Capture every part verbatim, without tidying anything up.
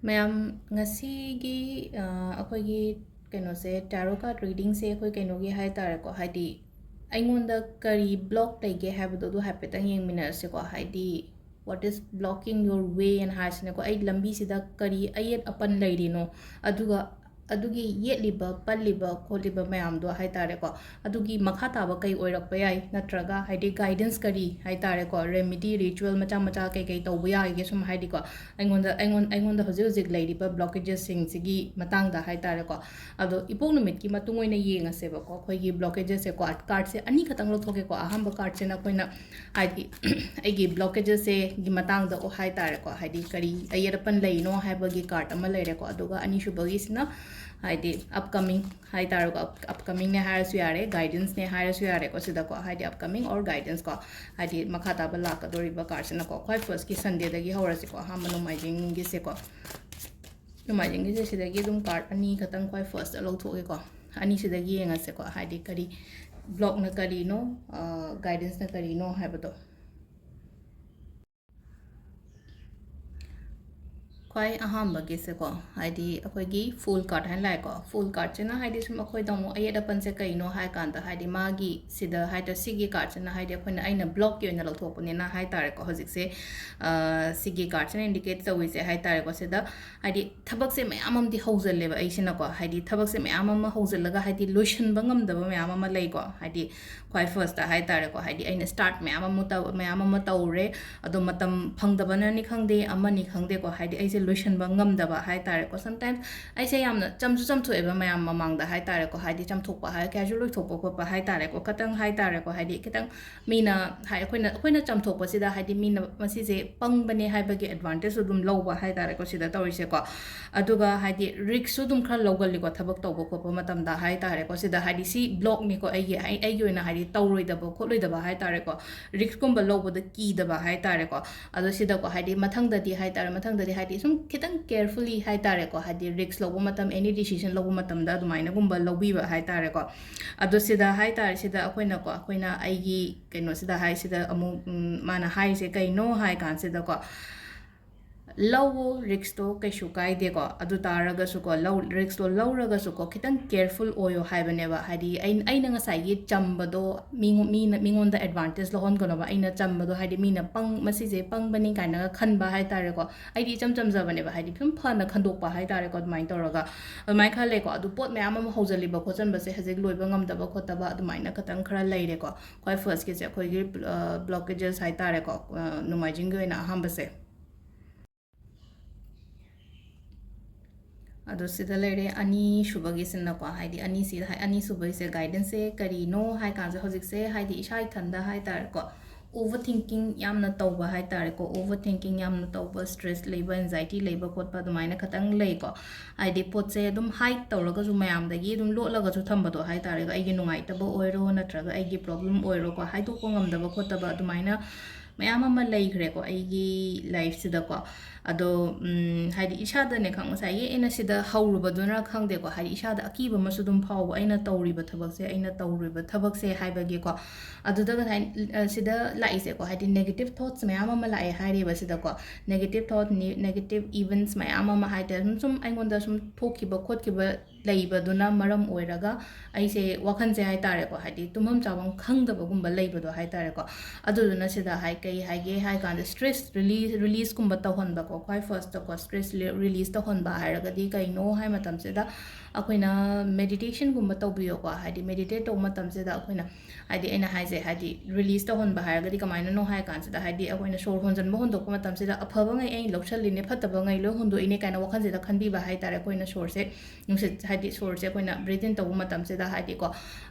ꯃꯌꯥꯝ, ꯉꯁꯤꯒꯤ ꯑ, ꯑꯩꯈꯣꯏꯒꯤ ꯀꯩꯅꯣꯁꯦ, tarot card readingꯁꯦ ꯑꯩꯈꯣꯏ ꯀꯩꯅꯣꯒꯤ ꯍꯥꯏ ꯇꯥꯔꯦꯀꯣ, ꯍꯥꯏꯗꯤ ꯑꯩꯉꯣꯟꯗ ꯀꯔꯤ block ꯂꯩꯒꯦ ꯍꯥꯏꯕꯗꯣ ꯑꯗꯨ ꯍꯥꯏꯐꯦꯠꯇꯪ ꯌꯦꯡꯃꯤꯟꯅꯔꯁꯤꯀꯣ꯫ ꯍꯥꯏꯗꯤ what is blocking your way ꯑꯅ ꯍꯥꯏꯁꯤꯅꯀꯣ, ꯑꯩ ꯂꯝꯕꯤꯁꯤꯗ ꯀꯔꯤ ꯑꯌꯦꯠ ꯑꯄꯟ ꯂꯩꯔꯤꯅꯣ, ꯑꯗꯨꯒ ꯑꯗꯨꯒꯤ ꯌꯦꯠꯂꯤꯕ, ꯄꯜꯂꯤꯕ ꯈꯣꯠꯂꯤꯕ ꯃꯌꯥꯝꯗꯣ ꯍꯥꯏ ꯇꯥꯔꯦꯀꯣ, ꯑꯗꯨꯒꯤ ꯃꯈꯥ ꯇꯥꯕ ꯀꯩ ꯑꯣꯏꯔꯛꯄ ꯌꯥꯏ, ꯅꯠꯇ꯭ꯔꯒ ꯍꯥꯏꯗꯤ guidance ꯀꯔꯤ ꯍꯥꯏ ꯇꯥꯔꯦꯀꯣ, remedy ritual ꯃꯆꯥ ꯃꯆꯥ ꯀꯩ ꯀꯩ ꯇꯧꯕ ꯌꯥꯒꯦ ꯁꯨꯝ ꯍꯥꯏꯗꯤꯀꯣ, ꯑꯩꯉꯣꯟꯗ ꯑꯩꯉꯣꯟ ꯑꯩꯉꯣꯟꯗ ꯍꯧꯖꯤꯛ ꯍꯧꯖꯤꯛ ꯂꯩꯔꯤꯕ blockagesꯁꯤꯡꯁꯤꯒꯤ ꯃꯇꯥꯡꯗ ꯍꯥꯏ ꯇꯥꯔꯦꯀꯣ꯫ ꯑꯗꯣ ꯏꯄꯣꯛ ꯅꯨꯃꯤꯠꯀꯤ ꯃꯇꯨꯡ ꯑꯣꯏꯅ ꯌꯦꯡꯉꯁꯦꯕꯀꯣ, ꯑꯩꯈꯣꯏꯒꯤ blockagesꯁꯦꯀꯣ꯫ Cardꯁꯦ ꯑꯅꯤꯈꯛꯇꯪ ꯂꯧꯊꯣꯛꯀꯦꯀꯣ꯫ ꯑꯍꯥꯟꯕ cardꯁꯤꯅ ꯑꯩꯈꯣꯏꯅ ꯍꯥꯏꯗꯤ ꯑꯩꯒꯤ blockagesꯁꯦꯒꯤ ꯃꯇꯥꯡꯗ ꯍꯥꯏ ꯇꯥꯔꯦꯀꯣ, ꯍꯥꯏꯗꯤ ꯀꯔꯤ ꯑꯌꯦꯠ ꯑꯄꯟ ꯂꯩꯅꯣ ꯍꯥꯏꯕꯒꯤ card ꯑꯃ ꯂꯩꯔꯦꯀꯣ꯫ ꯑꯗꯨꯒ ꯑꯅꯤꯁꯨꯕꯒꯤꯁꯤꯅ ꯍꯥꯏꯗꯤ upcoming ꯍꯥꯏ ꯇꯥꯔꯦꯀꯣ, upcomingꯅꯦ ꯍꯥꯏꯔꯁꯨ ꯌꯥꯔꯦ, guidanceꯅꯦ ꯍꯥꯏꯔꯁꯨ ꯌꯥꯔꯦꯀꯣ꯫ ꯁꯤꯗꯀꯣ ꯍꯥꯏꯗꯤ upcoming or guidance ꯀꯣ, ꯍꯥꯏꯗꯤ ꯃꯈꯥ ꯇꯥꯕ ꯂꯥꯛꯀꯗꯧꯔꯤꯕ cardꯁꯤꯅꯀꯣ꯫ ꯈ꯭ꯋꯥꯏ firstꯀꯤ Sundayꯗꯒꯤ ꯍꯧꯔꯁꯤꯀꯣ, ꯑꯍꯥꯟꯕ ꯅꯣꯡꯃꯥꯏꯖꯤꯡꯒꯤꯁꯦꯀꯣ꯫ ꯅꯣꯡꯃꯥꯏꯖꯤꯡꯒꯤꯁꯦ ꯁꯤꯗꯒꯤ ꯑꯗꯨꯝ card ꯑꯅꯤ ꯈꯛꯇꯪ ꯈ꯭ꯋꯥꯏ firstꯇ ꯂꯧꯊꯣꯛꯑꯒꯦꯀꯣ꯫ ꯑꯅꯤꯁꯤꯗꯒꯤ ꯌꯦꯡꯉꯁꯦꯀꯣ, ꯍꯥꯏꯗꯤ ꯀꯔꯤ blockꯅ ꯀꯔꯤꯅꯣ, guidanceꯅ ꯀꯔꯤꯅꯣ ꯍꯥꯏꯕꯗꯣ꯫ ꯈ꯭ꯋꯥꯏ ꯑꯍꯥꯟꯕꯒꯤꯁꯦꯀꯣ, ꯍꯥꯏꯗꯤ ꯑꯩꯈꯣꯏꯒꯤ Fool card ꯍꯥꯏꯅ ꯂꯥꯛꯑꯦꯀꯣ꯫ Fool cardꯁꯤꯅ ꯍꯥꯏꯗꯤ ꯁꯨꯝ ꯑꯩꯈꯣꯏꯗ ꯑꯃꯨꯛ ꯑꯌꯦꯠ ꯑꯄꯟꯁꯦ ꯀꯩꯅꯣ ꯍꯥꯏ ꯀꯥꯟꯗ, ꯍꯥꯏꯗꯤ ꯃꯥꯒꯤ ꯁꯤꯗ ꯍꯥꯏꯗꯤ ꯁꯤꯒꯤ cardꯁꯤꯅ ꯍꯥꯏꯗꯤ ꯑꯩꯈꯣꯏꯅ, ꯑꯩꯅ blockꯀꯤ ꯑꯣꯏꯅ ꯂꯧꯊꯣꯛꯄꯅꯤꯅ ꯍꯥꯏ ꯇꯥꯔꯦꯀꯣ꯫ ꯍꯧꯖꯤꯛꯁꯦ ꯑ, ꯁꯤꯒꯤ cardꯁꯤꯅ indicate ꯇꯧꯔꯤꯁꯦ ꯍꯥꯏ ꯇꯥꯔꯦꯀꯣ꯫ ꯁꯤꯗ ꯍꯥꯏꯗꯤ ꯊꯕꯛꯁꯦ ꯃꯌꯥꯝ ꯑꯃꯗꯤ ꯍꯧꯖꯤꯜꯂꯦꯕ ꯑꯩꯁꯤꯅꯀꯣ, ꯍꯥꯏꯗꯤ ꯊꯕꯛꯁꯦ ꯃꯌꯥꯝ ꯑꯃ ꯍꯧꯖꯤꯜꯂꯒ ꯍꯥꯏꯗꯤ ꯂꯣꯏꯁꯤꯟꯕ ꯉꯝꯗꯕ ꯃꯌꯥꯝ ꯑꯃ ꯂꯩꯀꯣ꯫ ꯍꯥꯏꯗꯤ ꯈ꯭ꯋꯥꯏ firstꯇ ꯍꯥꯏ ꯇꯥꯔꯦꯀꯣ, ꯍꯥꯏꯗꯤ ꯑꯩꯅ start ꯃꯌꯥꯝ ꯑꯃ ꯇꯧ ꯃꯌꯥꯝ ꯑꯃ ꯇꯧꯔꯦ, ꯑꯗꯣ ꯃꯇꯝ ꯐꯪꯗꯕꯅꯅꯤ ꯈꯪꯗꯦ, ꯑꯃꯅꯤ ꯈꯪꯗꯦꯀꯣ, ꯍꯥꯏꯗꯤ ꯑꯩꯁꯦ ꯂꯣꯏꯁꯤꯟꯕ ꯉꯝꯗꯕ ꯍꯥꯏ ꯇꯥꯔꯦꯀꯣ꯫ Sometimes ꯑꯩꯁꯦ ꯌꯥꯝꯅ ꯆꯝꯁꯨ ꯆꯝꯊꯣꯛꯑꯦꯕ ꯃꯌꯥꯝ ꯃꯃꯥꯡꯗ ꯍꯥꯏ ꯇꯥꯔꯦꯀꯣ꯫ ꯍꯥꯏꯗꯤ ꯆꯝꯊꯣꯛꯄ ꯍꯥꯏ casual ꯑꯣꯏꯊꯣꯛꯄ ꯈꯣꯠꯄ ꯍꯥꯏ ꯇꯥꯔꯦꯀꯣ, ꯈꯇꯪ ꯍꯥꯏ ꯇꯥꯔꯦꯀꯣ꯫ ꯍꯥꯏꯗꯤ ꯈꯤꯇꯪ ꯃꯤꯅ ꯍꯥꯏ ꯑꯩꯈꯣꯏꯅ ꯑꯩꯈꯣꯏꯅ ꯆꯝꯊꯣꯛꯄꯁꯤꯗ ꯍꯥꯏꯗꯤ ꯃꯤꯅ ꯃꯁꯤꯁꯦ ꯄꯪꯕꯅꯦ ꯍꯥꯏꯕꯒꯤ advantageꯁꯨ ꯑꯗꯨꯝ ꯂꯧꯕ ꯍꯥꯏ ꯇꯥꯔꯦꯀꯣ ꯁꯤꯗ ꯇꯧꯔꯤꯁꯦꯀꯣ꯫ ꯑꯗꯨꯒ ꯍꯥꯏꯗꯤ riskꯁꯨ ꯑꯗꯨꯝ ꯈꯔ ꯂꯧꯒꯜꯂꯤꯀꯣ ꯊꯕꯛ ꯇꯧꯕ ꯈꯣꯠꯄ ꯃꯇꯝꯗ ꯍꯥꯏ ꯇꯥꯔꯦꯀꯣ꯫ ꯁꯤꯗ ꯍꯥꯏꯗꯤ ꯁꯤ blockꯅꯤꯀꯣ, ꯑꯩꯒꯤ ꯑꯩ ꯑꯩꯒꯤ ꯑꯣꯏꯅ ꯍꯥꯏꯗꯤ ꯇꯧꯔꯣꯏꯗꯕ ꯈꯣꯠꯂꯣꯏꯗꯕ ꯍꯥꯏ ꯇꯥꯔꯦꯀꯣ, riskꯀꯨꯝꯕ ꯂꯧꯕꯗ ꯀꯤꯗꯕ ꯍꯥꯏ ꯇꯥꯔꯦꯀꯣ꯫ ꯑꯗꯣ ꯁꯤꯗꯀꯣ ꯍꯥꯏꯗꯤ ꯃꯊꯪꯗꯗꯤ ꯍꯥꯏ ꯇꯥꯔꯦ, ꯃꯊꯪꯗꯗꯤ ꯍꯥꯏꯗꯤ ꯁꯨꯝ ꯈꯤꯇꯪ carefully ꯍꯥꯏ ꯇꯥꯔꯦꯀꯣ, ꯍꯥꯏꯗꯤ risk ꯂꯧꯕ ꯃꯇꯝ, any decision ꯂꯧꯕ ꯃꯇꯝꯗ ꯑꯗꯨꯃꯥꯏꯅꯒꯨꯝꯕ ꯂꯧꯕꯤꯕ ꯍꯥꯏ ꯇꯥꯔꯦꯀꯣ꯫ ꯑꯗꯣ ꯁꯤꯗ ꯍꯥꯏ ꯇꯥꯔꯦ, ꯁꯤꯗ ꯑꯩꯈꯣꯏꯅꯀꯣ, ꯑꯩꯈꯣꯏꯅ ꯑꯩꯒꯤ ꯀꯩꯅꯣꯁꯤꯗ ꯍꯥꯏꯁꯤꯗ ꯑꯃꯨꯛ ꯎꯝ, ꯃꯥꯅ ꯍꯥꯏꯔꯤꯁꯦ ꯀꯩꯅꯣ ꯍꯥꯏ ꯀꯥꯟꯁꯤꯗꯀꯣ, ꯂꯧꯋꯣ, ꯔꯤꯛꯁꯇꯣ ꯀꯩꯁꯨ ꯀꯥꯏꯗꯦꯀꯣ꯫ ꯑꯗꯨ ꯇꯥꯔꯒꯁꯨꯀꯣ, ꯂꯧ ꯔꯤꯛꯁꯇꯣ ꯂꯧꯔꯒꯁꯨꯀꯣ, ꯈꯤꯇꯪ ꯀꯦꯌꯔꯐꯨꯜ ꯑꯣꯏꯌꯣ ꯍꯥꯏꯕꯅꯦꯕ꯫ ꯍꯥꯏꯗꯤ ꯑꯩ ꯑꯩꯅ ꯉꯁꯥꯏꯒꯤ ꯆꯝꯕꯗꯣ, ꯃꯤꯉꯣ- ꯃꯤꯅ ꯃꯤꯉꯣꯟꯗ ꯑꯦꯗꯚꯥꯟꯇꯦꯖ ꯂꯧꯍꯟꯒꯅꯣꯕ꯫ ꯑꯩꯅ ꯆꯝꯕꯗꯣ ꯍꯥꯏꯗꯤ ꯃꯤꯅ ꯄꯪ ꯃꯁꯤꯁꯦ ꯄꯪꯕꯅꯤ ꯀꯥꯏꯅꯒ ꯈꯟꯕ ꯍꯥꯏ ꯇꯥꯔꯦꯀꯣ꯫ ꯑꯩꯗꯤ ꯏꯆꯝ ꯆꯝꯖꯕꯅꯦꯕ, ꯍꯥꯏꯗꯤ ꯁꯨꯝ ꯐꯅ ꯈꯟꯗꯣꯛꯄ ꯍꯥꯏ ꯇꯥꯔꯦꯀꯣ꯫ ꯑꯗꯨꯃꯥꯏꯅ ꯇꯧꯔꯒ ꯑꯗꯨꯃꯥꯏꯅ ꯈꯜꯂꯦꯀꯣ꯫ ꯑꯗꯨ ꯄꯣꯠ ꯃꯌꯥꯝ ꯑꯃ ꯍꯧꯖꯤꯜꯂꯤꯕ ꯈꯣꯠꯆꯟꯕꯁꯦ ꯍꯧꯖꯤꯛ ꯂꯣꯏꯕ ꯉꯝꯗꯕ ꯈꯣꯠꯇꯕ ꯑꯗꯨꯃꯥꯏꯅ ꯈꯇꯪ ꯈꯔ ꯂꯩꯔꯦꯀꯣ꯫ ꯈ꯭ꯋꯥꯏ ꯐꯥꯔꯁꯀꯤꯁꯦ ꯑꯩꯈꯣꯏꯒꯤ ꯕ꯭ꯂꯣꯀꯦꯖꯦꯁ ꯍꯥꯏ ꯇꯥꯔꯦꯀꯣ, ꯅꯣꯡꯃꯥꯏꯖꯤꯡꯒꯤ ꯑꯣꯏꯅ ꯑꯍꯥꯟꯕꯁꯦ꯫ ꯑꯗꯣ ꯁꯤꯗ ꯂꯩꯔꯦ ꯑꯅꯤꯁꯨꯕꯒꯤꯁꯤꯅꯀꯣ, ꯍꯥꯏꯗꯤ ꯑꯅꯤꯁꯤ ꯑꯅꯤꯁꯨꯕꯒꯤꯁꯦ ꯒꯥꯏꯗꯦꯟꯁꯁꯦ ꯀꯔꯤꯅꯣ ꯍꯥꯏ ꯀꯥꯟꯁꯦ, ꯍꯧꯖꯤꯛꯁꯦ ꯍꯥꯏꯗꯤ ꯏꯁꯥ ꯏꯊꯟꯗ ꯍꯥꯏ ꯇꯥꯔꯦꯀꯣ, ꯑꯣꯚꯔ ꯊꯤꯡꯀꯤꯡ ꯌꯥꯝꯅ ꯇꯧꯕ ꯍꯥꯏ ꯇꯥꯔꯦꯀꯣ꯫ ꯑꯣꯚꯔ ꯊꯤꯡꯀꯤꯡ ꯌꯥꯝꯅ ꯇꯧꯕ, ꯁ꯭ꯇ꯭ꯔꯦꯁ ꯂꯩꯕ, ꯑꯦꯟꯖꯥꯏꯇꯤ ꯂꯩꯕ ꯈꯣꯠꯄ ꯑꯗꯨꯃꯥꯏꯅ ꯈꯇꯪ ꯂꯩꯀꯣ꯫ ꯍꯥꯏꯗꯤ ꯄꯣꯠꯁꯦ ꯑꯗꯨꯝ ꯍꯥꯏꯠ ꯇꯧꯔꯒꯁꯨ, ꯃꯌꯥꯝꯗꯒꯤ ꯑꯗꯨꯝ ꯂꯣꯠꯂꯒꯁꯨ ꯊꯝꯕꯗꯣ ꯍꯥꯏ ꯇꯥꯔꯦꯀꯣ, ꯑꯩꯒꯤ ꯅꯨꯡꯉꯥꯏꯇꯕ ꯑꯣꯏꯔꯣ ꯅꯠꯇ꯭ꯔꯒ ꯑꯩꯒꯤ ꯄ꯭ꯔꯣꯕ꯭ꯂꯦꯝ ꯑꯣꯏꯔꯣꯀꯣ, ꯍꯥꯏꯗꯣꯛꯄ ꯉꯝꯗꯕ ꯈꯣꯠꯇꯕ ꯑꯗꯨꯃꯥꯏꯅ ꯃꯌꯥꯝ ꯑꯃ ꯂꯩꯈ꯭ꯔꯦꯀꯣ ꯑꯩꯒꯤ ꯂꯥꯏꯐꯁꯤꯗꯀꯣ꯫ ꯑꯗꯣ ꯎꯝ, ꯍꯥꯏꯗꯤ ꯏꯁꯥꯗꯅꯦ ꯈꯪ ꯉꯁꯥꯏꯒꯤ ꯑꯩꯅ ꯁꯤꯗ ꯍꯧꯔꯨꯕꯗꯨꯅ ꯈꯪꯗꯦꯀꯣ, ꯍꯥꯏꯗꯤ ꯏꯁꯥꯗ ꯑꯀꯤꯕ ꯑꯃꯁꯨ ꯑꯗꯨꯝ ꯐꯥꯎꯕ, ꯑꯩꯅ ꯇꯧꯔꯤꯕ ꯊꯕꯛꯁꯦ, ꯑꯩꯅ ꯇꯧꯔꯤꯕ ꯊꯕꯛꯁꯦ ꯍꯥꯏꯕꯒꯤꯀꯣ꯫ ꯑꯗꯨꯗ ꯉꯁꯥꯏ ꯑ, ꯁꯤꯗ ꯂꯥꯛꯏꯁꯦꯀꯣ, ꯍꯥꯏꯗꯤ ꯅꯦꯒꯦꯇꯤꯞ ꯊꯣꯠꯁ ꯃꯌꯥꯝ ꯑꯃ ꯂꯥꯛꯑꯦ ꯍꯥꯏꯔꯤꯕ ꯁꯤꯗꯀꯣ꯫ ꯅꯦꯒꯦꯇꯤꯞ ꯊꯣꯠ, ꯅꯦꯒꯦꯇꯤꯞ ꯏꯚꯦꯟꯠꯁ ꯃꯌꯥꯝ ꯑꯃ ꯍꯥꯏ ꯇꯥꯔꯦ, ꯁꯨꯝ ꯁꯨꯝ ꯑꯩꯉꯣꯟꯗ ꯁꯨꯝ ꯊꯣꯛꯈꯤꯕ ꯈꯣꯠꯈꯤꯕ ꯂꯩꯕꯗꯨꯅ ꯃꯔꯝ ꯑꯣꯏꯔꯒ ꯑꯩꯁꯦ ꯋꯥꯈꯜꯁꯦ ꯍꯥꯏ ꯇꯥꯔꯦꯀꯣ, ꯍꯥꯏꯗꯤ ꯇꯨꯝꯐꯝ ꯆꯥꯐꯝ ꯈꯪꯗꯕꯒꯨꯝꯕ ꯂꯩꯕꯗꯣ ꯍꯥꯏ ꯇꯥꯔꯦꯀꯣ꯫ ꯑꯗꯨꯗꯨꯅ ꯁꯤꯗ ꯍꯥꯏ ꯀꯩ ꯍꯥꯏꯒꯦ ꯍꯥꯏ ꯀꯥꯟꯗ ꯁ꯭ꯇ꯭ꯔꯦꯁ ꯔꯤꯂꯤ ꯔꯤꯂꯤꯁꯀꯨꯝꯕ ꯇꯧꯍꯟꯕꯀꯣ꯫ ꯈ꯭ꯋꯥꯏ ꯐꯥꯔꯁꯇꯀꯣ ꯁ꯭ꯇ꯭ꯔꯦꯁ ꯔꯤꯂꯤꯁ ꯇꯧꯍꯟꯕ ꯍꯥꯏꯔꯒꯗꯤ ꯀꯩꯅꯣ ꯍꯥꯏ ꯃꯇꯝꯁꯤꯗ ꯑꯩꯈꯣꯏꯅ ꯃꯦꯗꯤꯇꯦꯁꯟꯒꯨꯝꯕ ꯇꯧꯕꯤꯌꯣꯀꯣ꯫ ꯍꯥꯏꯗꯤ ꯃꯦꯗꯤꯇꯦꯠ ꯇꯧꯕ ꯃꯇꯝꯁꯤꯗ ꯑꯩꯈꯣꯏꯅ, ꯍꯥꯏꯗꯤ ꯑꯩꯅ ꯍꯥꯏꯁꯦ, ꯍꯥꯏꯗꯤ ꯔꯤꯂꯤꯁ ꯇꯧꯍꯟꯕ ꯍꯥꯏꯔꯒꯗꯤ ꯀꯃꯥꯏꯅꯅꯣ ꯍꯥꯏ ꯀꯥꯟꯁꯤꯗ, ꯍꯥꯏꯗꯤ ꯑꯩꯈꯣꯏꯅ ꯁꯣꯔ ꯍꯣꯟꯖꯟꯕ ꯍꯣꯟꯗꯣꯛꯄ ꯃꯇꯝꯁꯤꯗ ꯑꯐꯕꯉꯩ ꯑꯩꯅ ꯂꯧꯁꯜꯂꯤꯅꯦ, ꯐꯠꯇꯕꯉꯩ ꯂꯣꯏ ꯍꯣꯟꯗꯣꯛꯏꯅꯦ ꯀꯥꯏꯅ ꯋꯥꯈꯜꯁꯤꯗ ꯈꯟꯕꯤꯕ ꯍꯥꯏ ꯇꯥꯔꯦ꯫ ꯑꯩꯈꯣꯏꯅ ꯁꯣꯔꯁꯦ, ꯅꯨꯡꯁꯤꯠ ꯍꯥꯏꯗꯤ ꯁꯣꯔꯁꯦ ꯑꯩꯈꯣꯏꯅ ꯕ꯭ꯔꯤꯠ ꯏꯟ ꯇꯧꯕ ꯃꯇꯝꯁꯤꯗ, ꯍꯥꯏꯗꯤꯀꯣ,